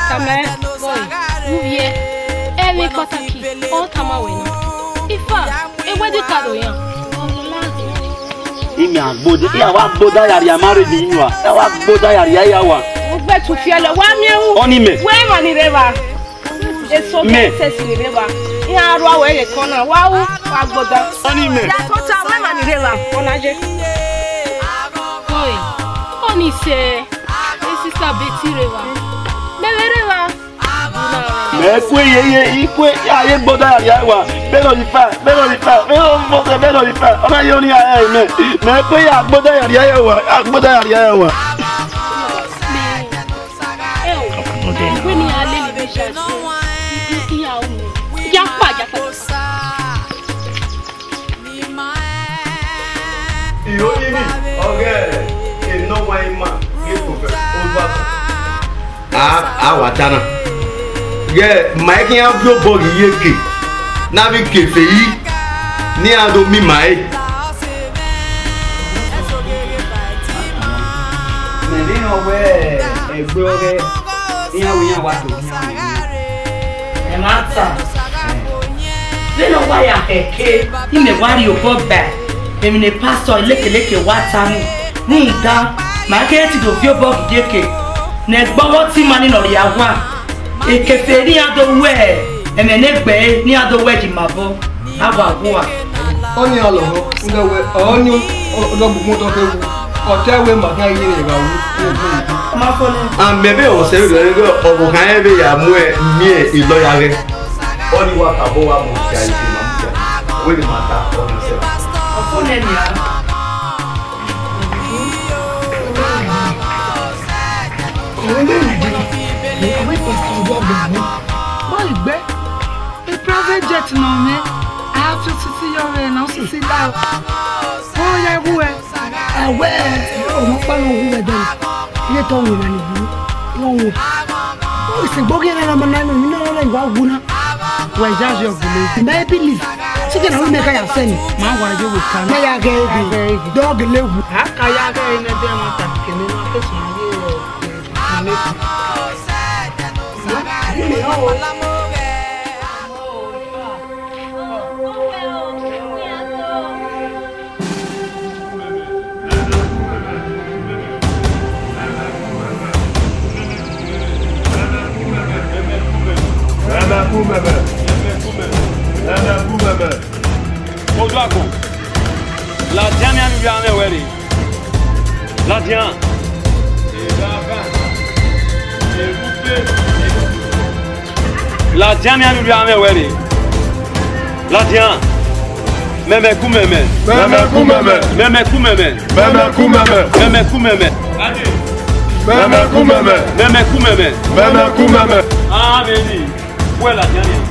Kamẹ, boy, u viẹ. Ẹmwẹ kpataki, ọ tama wẹ na. Ifa, ewẹdẹ ka do yan. Imẹ agboda, iran wa gboda ya rhie ma rre ni wa. Iran wa gboda ya rhie ya wa. Ugbẹtu fiẹlẹ, wa miẹn ru. Ọni mẹ. Wẹ emwa ni rre evba. Eso mẹ. Mẹ sẹsi rre evba. Iran rua wẹ ye kọn na, wa ru, wa gboda. Ọni mẹ. Ya tota, wẹ emwa ni rre evba. Ọna ye. Oi, ọni sẹ. Esisa Betty rre evba. Mẹ vbe rre evba. Mẹ kue yeye, i kue, ya ye gboda ya rhie wa. Bẹrẹ ọni fa, bẹrẹ ọni fa, bẹrẹ ọni fa, bẹrẹ ọni fa. Ọna ye ọni ya ẹ mẹ. Mẹ kue ya gboda ya rhie wa, a gboda ya rhie wa. Ẹ o, wẹ ne iran lele vbe sha, iran ru, ya kpa, ya kpa. Iho ivbi ọghe enọwanrẹn ima ghe prophet Olubakun. A, a wa ta na. Ghẹ ma i khian viọ obọ ghi ye eke, ne a vbe ke efe yi, ne iran do miẹn ima ẹre. Mẹ vbe rẹn wẹ ẹgbẹe ọghẹ iran wẹ iran wa do khian mwẹ. Ẹmwata, vbene ọ wa ya khẹke, imẹ wa rhie obọ ba emwi ne pastor lekeleke wa ta ni, rhunmwuda ma keghi te do viọ obọ ghi ye eke, ne ẹgbẹe ọghẹ ọtẹn ima ni nọ rhia owa, ekefe ne iran do ru ẹmwẹ ne egbe ẹre ne iran do ru ẹre yi ima obọ. A wa gua. Ọni a lọghọ, rhunmwuda wẹ, ọni ọdọ gbogbo otọ khe wu, ọ ta wẹ ma khian ye vbe evba wu. Ma fo nẹ. A mẹ vbe ọ sẹ vbe rẹ, ọvbokhan rẹn vbe ya mu miẹn ilọ ya ghẹ. Ọni wa ka bọ wa mu ja ise ma mu ja. Wẹ ne ma ta, ọni sẹ. Ọ fo nẹ nia. Ọni mẹ na jẹ, wẹ pastor ọgbọ gbẹ. Wẹ igbe. E private jet nọ mwẹ, a fi osisi yọ vbe na osisi la. Ọ ya wu ẹ. Ẹwẹ, ọmọ ọkpa nọ wu ẹdẹ. Iye tọ wu na ni wu. Wọ wu. Ọ sẹ gbo ghi na ma na no, ni na na wa wu na. Wẹ ya yọ gbele. Mẹ believe. Sike na wu mẹ ka ya sẹ ni. Ma wa ye we ka. Mẹ ya ghe ege. Dọ gele wu. A ka ya ghe ne de ma ta kele na ke so ye. Oduagbọn, ladian ne a rhie uwu amwẹ wẹ rre. Ladian. Ladian ne a rhie uwu amwẹ wẹ rre. Ladian. Mẹmẹ ku mẹmẹ. Mẹmẹ ku mẹmẹ. Mẹmẹ ku mẹmẹ. Mẹmẹ ku mẹmẹ. Mẹmẹ ku mẹmẹ. Mẹmẹ ku mẹmẹ. Mẹmẹ ku mẹmẹ. Mẹmẹ ku mẹmẹ. Amẹn. Wẹ ladian nian.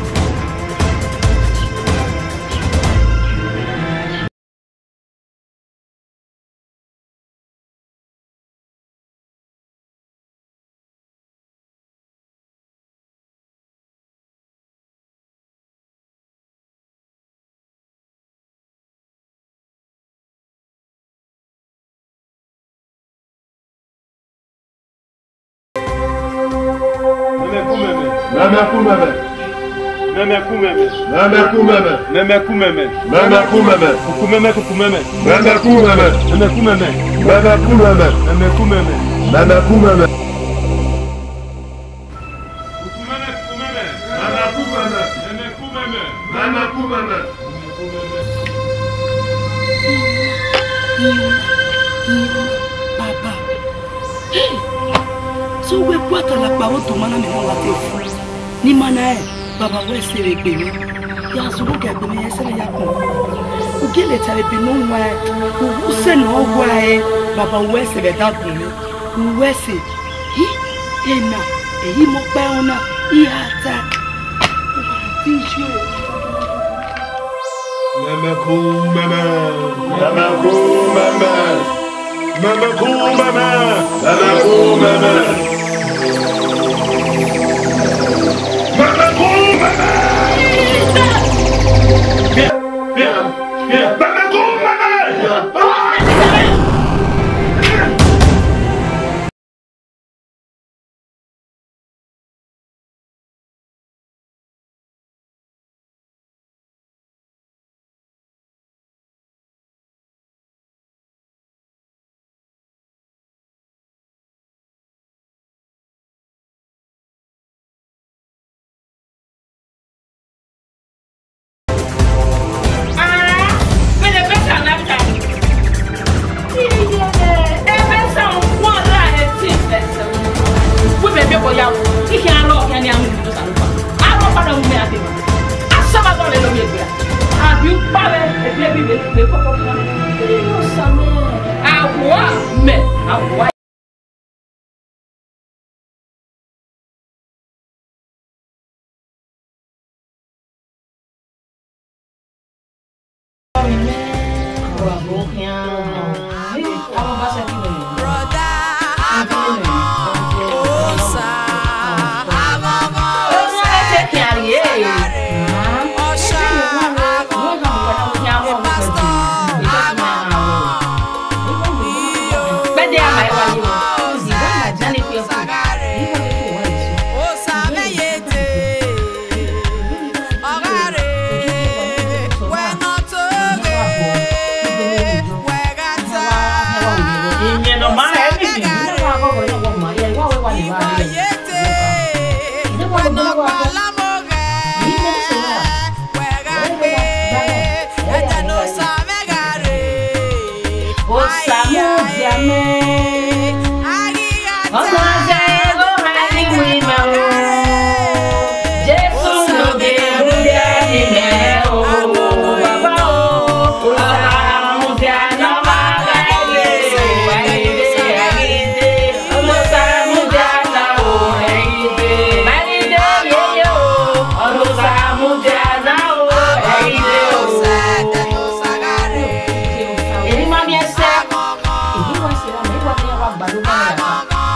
Mẹmẹ ku mẹmẹ. Mẹmẹ ku mẹmẹ. Mẹmẹ ku mẹmẹ. Mẹmẹ ku mẹmẹ. Mẹmẹ ku mẹmẹ. Kuku mẹmẹ, kuku mẹmẹ. Mẹmẹ ku mẹmẹ. Mẹmẹ ku mẹmẹ. Mẹmẹ ku mẹmẹ. Mẹmẹ ku mẹmẹ. Mẹmẹ ku mẹmẹ. Kuku mẹmẹ, kuku mẹmẹ. Mẹmẹ ku mẹmẹ. Mẹmẹ ku mẹmẹ. Mẹmẹ ku mẹmẹ. Baba. Hey! So wẹ ku atalakpa vbe otọ ma na mẹ ne ọ wa te fu. Ne ima na rẹn, Baba, wẹ ẹse vbe egbe mwẹ. Ya zẹ uwu gha egbe mwẹ, ya ẹse mwẹ ya kpọn. U gie leta vbe ebe ne ọ waẹn, u wu sẹ ne ọ waẹn, Baba, wẹ ẹse vbe ẹdagbọn mwẹ. U wẹ ẹse. Hi, ena, ehi mọ ọkpa ẹre ọna, I ra ta. U wa di yo. Mẹmẹ ku mẹmẹ. Mẹmẹ ku mẹmẹ. Mẹmẹ ku mẹmẹ. Mẹmẹ ku mẹmẹ. Mẹmẹ ku mẹmẹ. Mẹmẹ ku mẹmẹ.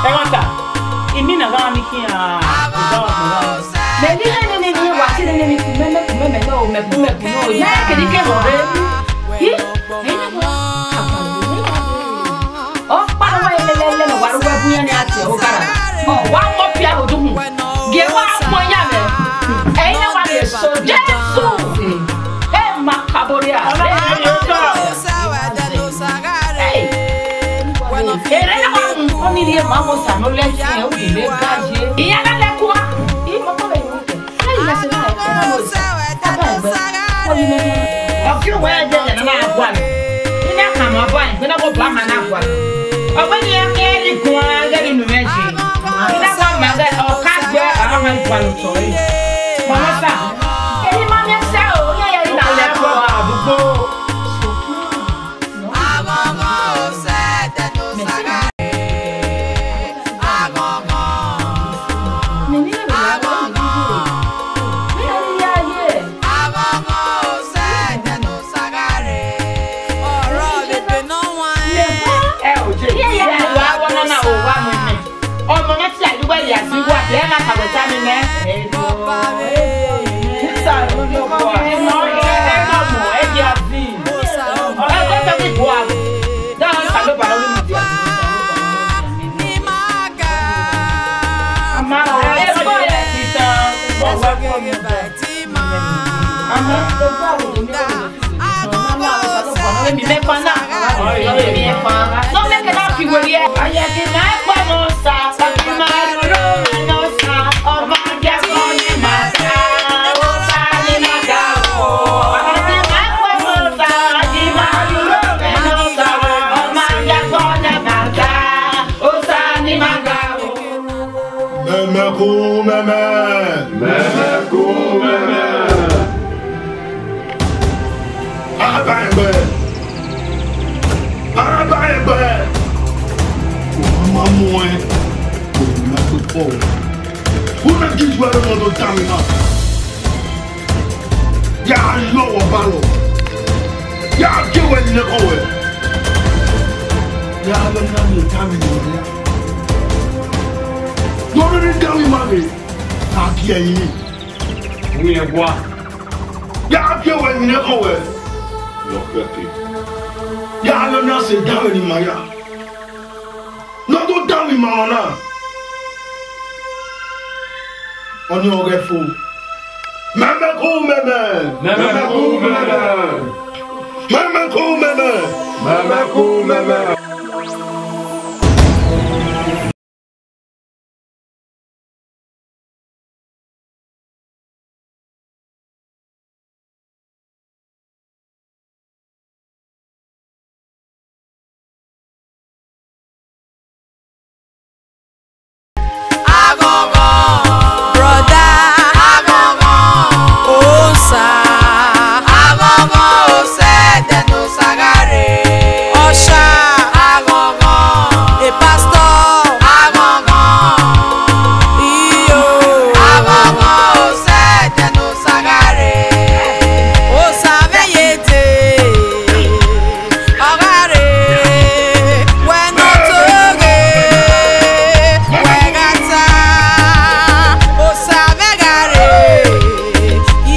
Ẹmwata, imina gha mi khian, mẹ ne irẹn nene ne wa tie nene ni ku mẹmẹ ku mẹmẹ nọ, mẹ ku mẹ ku nọ, ya kere ke rọ rre. Hi? Ọkpa ne wa lele lele ne wa ru wẹ bu iran ni a tie ogara. Ọ wa mọ pia vbe odukhun. Gie wa kpọn ya mwẹ. Ẹi na wa vbe so Jesu. E ma kaboria. Hey. Ere na wa mu ọni rhie ma vbe Osa ne ọ lẹ ẹtin, u ghi vbe ga ye. Iran na lẹ kua. I mọ kọ vbe iran. Ọ gie uwẹ ẹdẹ ne a na gualọ. I na khama ọba ẹn, vbene ọ gu ọba ma na gualọ. Ọ wẹ ne iran khian rhie guan ghẹ ghi nu mwẹ ye. I na khama ghẹ ọ ka gbe ọmwa gualọ otọ ẹre. Mama sa, emwi ma miẹn sẹ o, iran ya rhie na lẹ ẹko arugbo. Ẹ o, je, iye ya wa wọ nana o wa mu mi. Ọmọ na ti a yi uwẹ ya si wa, ẹ ma ka wẹ ta mi nẹ. Isa, ẹ nọ mọ, ẹ ya vi. Ẹ kọ tọ ki bua. Da Osanobua ne ọ ru mudia. Ama, ẹ kọ ẹ ti tan. Emwi mẹ fan na, emwi mẹ fan. Nọ mẹ kẹ na fi werriẹ. Ayẹ ghi ma kpọ mọ Osa, ọ ghi ma roro mwẹ ne Osa, ọ ma dia kọ ne ima ta. Osa ne ima ga o. Ayẹ ghi ma kpọ mọ Osa, ọ ghi ma roro mwẹ ne Osa, ọ ma dia kọ ne ima ta. Osa ne ima ga o. Mẹmẹ ku mẹmẹ. Mẹmẹ ku mẹmẹ. Abaẹgbẹ! Abaẹgbẹ! Ọ ma mu ẹn, ọ ma kpe fọ. Wẹ na ghi ju ẹre ọmọ do danmwẹ ima. Ya yọ wẹ ọbalọ. Ya gie wẹ ne ọ wẹ. Ya vbe na miẹn danmwẹ ne ima ya. Ne ọ rhirhi danmwẹ ima vbe, a gie ẹre. Wiẹn gua. Ya gie wẹ ne ọ wẹ. Nọ kẹke. Ya vbe na sẹ danmwẹ ne ima ya. Ne ọ do danmwẹ ima ọmwa na. Ọni ọghẹ fo. Mẹmẹ ku mẹmẹ. Mẹmẹ ku mẹmẹ. Mẹmẹ ku mẹmẹ. Mẹmẹ ku mẹmẹ. Aghọghọ, brother. Aghọghọ, Osa. Aghọghọ, Osa, ẹdẹ ne Osa gha rre. Ọsha. Aghọghọ, pastor. Aghọghọ, iyo. Aghọghọ, Osa, ẹdẹ ne Osa gha rre. Osa mwẹ ye dee, ọ gha rre, wẹ ne ọ toghe, wẹ gha ta, Osa mwẹ gha rre,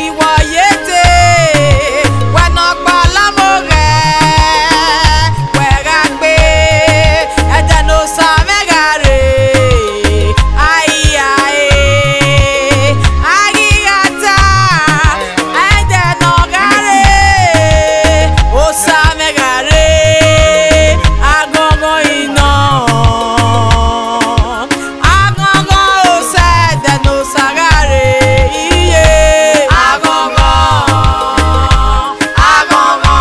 iwẹ ye dee, wẹ ne ọ kpalọ amoghe, wẹ gha gbe, ẹdẹ ne Osa mwẹ gha rre, ai, ai, a ghi gha ta, ẹdẹ ne ọ gha rre, Osa mwẹ gha rre, aghọghọ inọ, aghọghọ Osa, ẹdẹ ne Osa gha rre, iye, aghọghọ, aghọghọ,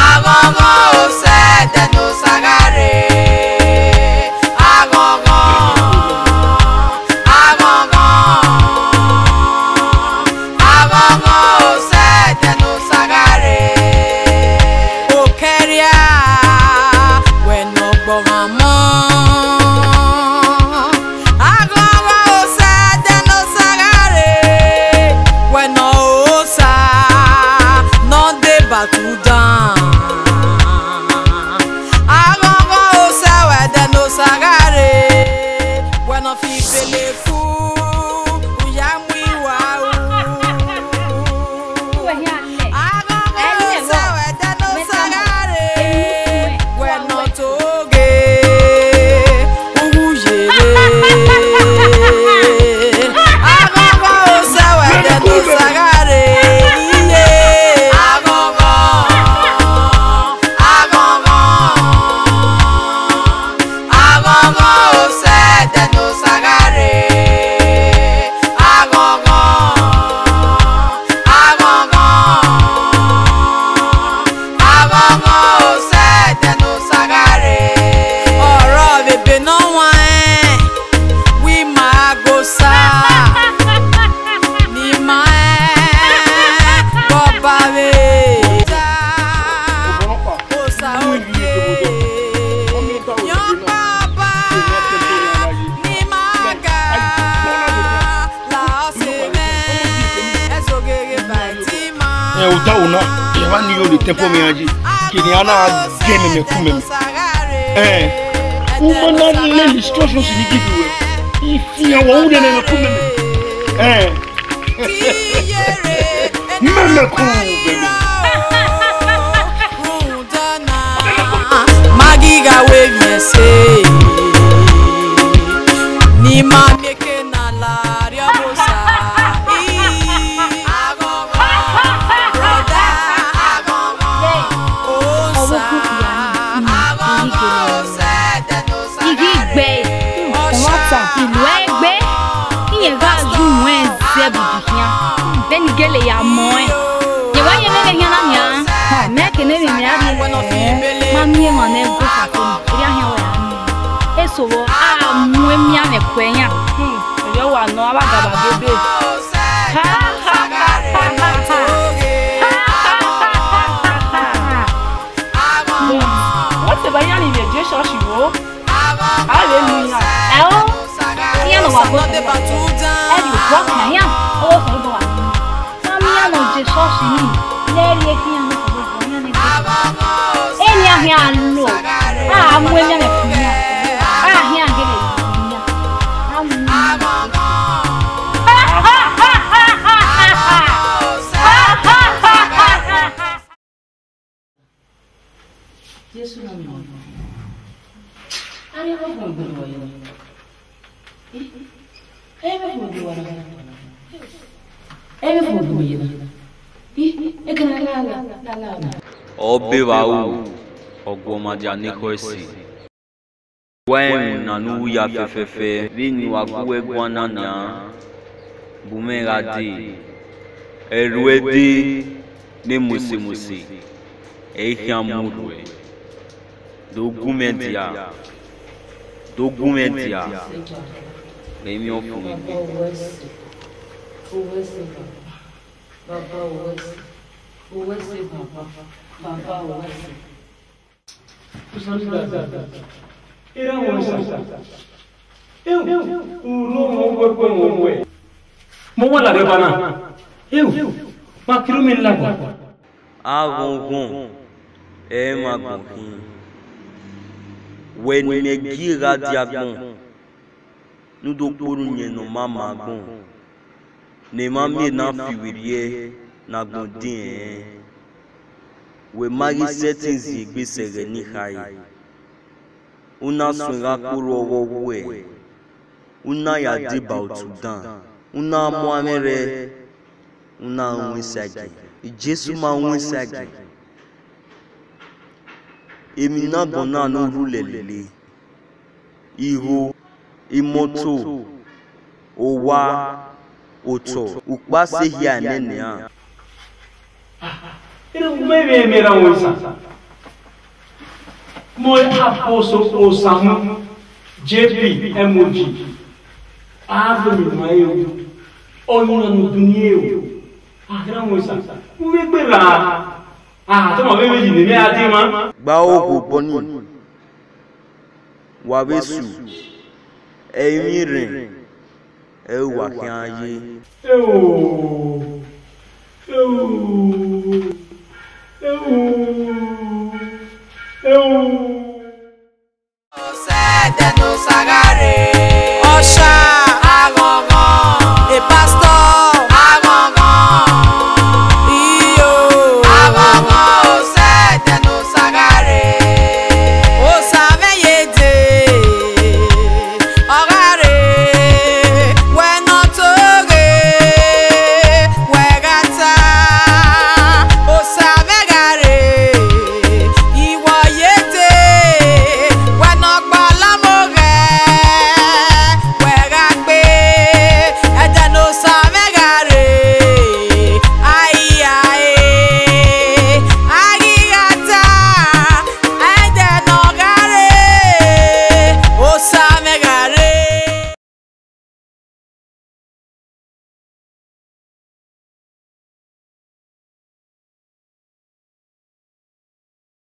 aghọghọ Osa, ẹdẹ ne Osa gha rre, aghọghọ, aghọghọ, aghọghọ Osa, ẹdẹ ne Osa gha rre. Okẹria, wẹ ne ọ gbe ọmwa mọ. Aghọghọ Osa, ẹdẹ ne Osa gha rre, wẹ ne Osa ne ọ deba tudan. Aghọghọ Osa, wẹ ẹdẹ ne Osa gha rre, wẹ ne ọ fi bele ku, u ya mu iwa ru. Aghọghọ Osa, wẹ ẹdẹ ne Osa gha rre, wẹ ne ọ toghe, u wu yere. Aghọghọ Osa, wẹ ẹdẹ ne Osa gha rre, iye. Aghọghọ, aghọghọ, aghọghọ Osa, ẹdẹ ne Osa gha rre. Aghọghọ, aghọghọ, aghọghọ Osa, ẹdẹ ne Osa gha rre. Ọrọ vbe ebe ne ọ huanrẹn, wẹ ima gbe Osa, ne ima rẹn ghe Ọba vbe Osa, Osa ogie, yọn kpa Ọba, ne ima ga. Ẹ, odaro na, ẹ wa ni yo le tempo mẹ iran yi, kene a na gẹ mẹmẹ ku mẹmẹ. Ẹ, u ma na lele instructions ni give you, ifian wa u nene mẹ ku mẹmẹ. Ẹ, mẹmẹ ku mẹmẹ. Ma ghi gha ru emwi ẹse, ne ima mieke na la rrie Ọba Osa. Aghọghọ, brother, Ya mọ ẹn. Ye wa ye vbe khian na nian. Mẹ ke ne emwi mẹ a rhie, ma miẹn emwa ne ẹgo kha fo, erriọ khian wẹ ra miẹn. Eso vbọ, a mu emianmwẹ kue yan. Hmm, erriọ wa nọ, a vbe gaba gebe. Ha, ha, ha, ha, ha, ha. Ha, ha, ha, ha, ha, ha. Hmm, wẹ te ba iran ni vbe je church vbo? A vbe mu iran. Ẹo, iran ne ọ wa gbe otọ, ẹ vbe obọ khian iran, ọghe Osanobua wa mu iran. Ma miẹn iran ne ọ je church ni, ne ẹ rhie khian ne Osanobua, iran ne gbe. Eni a khian lo, a mu emianmwẹ kue iran, a khian gele kue iran. A mu iran. Jesu na miẹn ọmọ. Arhin ọmọ fo gbe wa ye na. Ẹ vbe fo gbe wa na. Ẹ vbe fo gbe wa ye na. Ih, ekene la la la la. Ọ be vbe aro, ọ gu ọma dia ne ekhọe ẹse. Wa rẹn emwi na ne u ru ya fẹfẹfẹ vbene wa gu wẹ guan na nian, bu mwẹ gha dee, ẹe ruẹ dee ne mose mose, ẹ i khian mu ruẹ. Do gu mwẹ dia, do gu mwẹ dia, rẹn emwi ọfumwegbe. Baba, owẹ sẹ, owẹ sẹ, baba, baba, owẹ sẹ. Erha wọn sa. Ewu, unu wọn wẹ kpẹ wọn wẹ. Mo wa lare ba na. Ewu, ma kiri mi lagba. Aghọnghọn, ẹ i mwẹ agbọn khin. Wẹ ne imẹ gie gha dia agbọn, ne u do kpolo uyẹn ne ọ ma ma agbọn, ne emwa miẹn na fi werriẹ ne agbọn diẹn rẹn. Wẹ ma ghi sẹtin zin egbe sẹ ẹghẹ ne I khare, u na suẹn gha kpolo ọghọ wẹ, u na ya deba otu dan, u na mu amwẹ rre, u na ru ẹsagiẹn. Jesu ma ru ẹsagiẹn. Emwi ne agbọn na ne u rhulẹ lele, igho, imoto, owa, otọ, ukpase hia nene iran. Erha wọn vbe miẹn erha wọn sa. Mọ Apostle Osamu, J P M O G. A vbe miẹn ma ẹre o. Ọyunnuan ne oduniẹn o. A gha mu sa. U vbe gberra. A, tọmọ vbe vbe yi ne mẹ a dee ma. Gba oghobọ nii, wa vbe su, ẹ i mwẹ irẹn, ẹ i wa khian ye. Eo, eo, eo, eo. Sẹ ẹdẹ ne Osa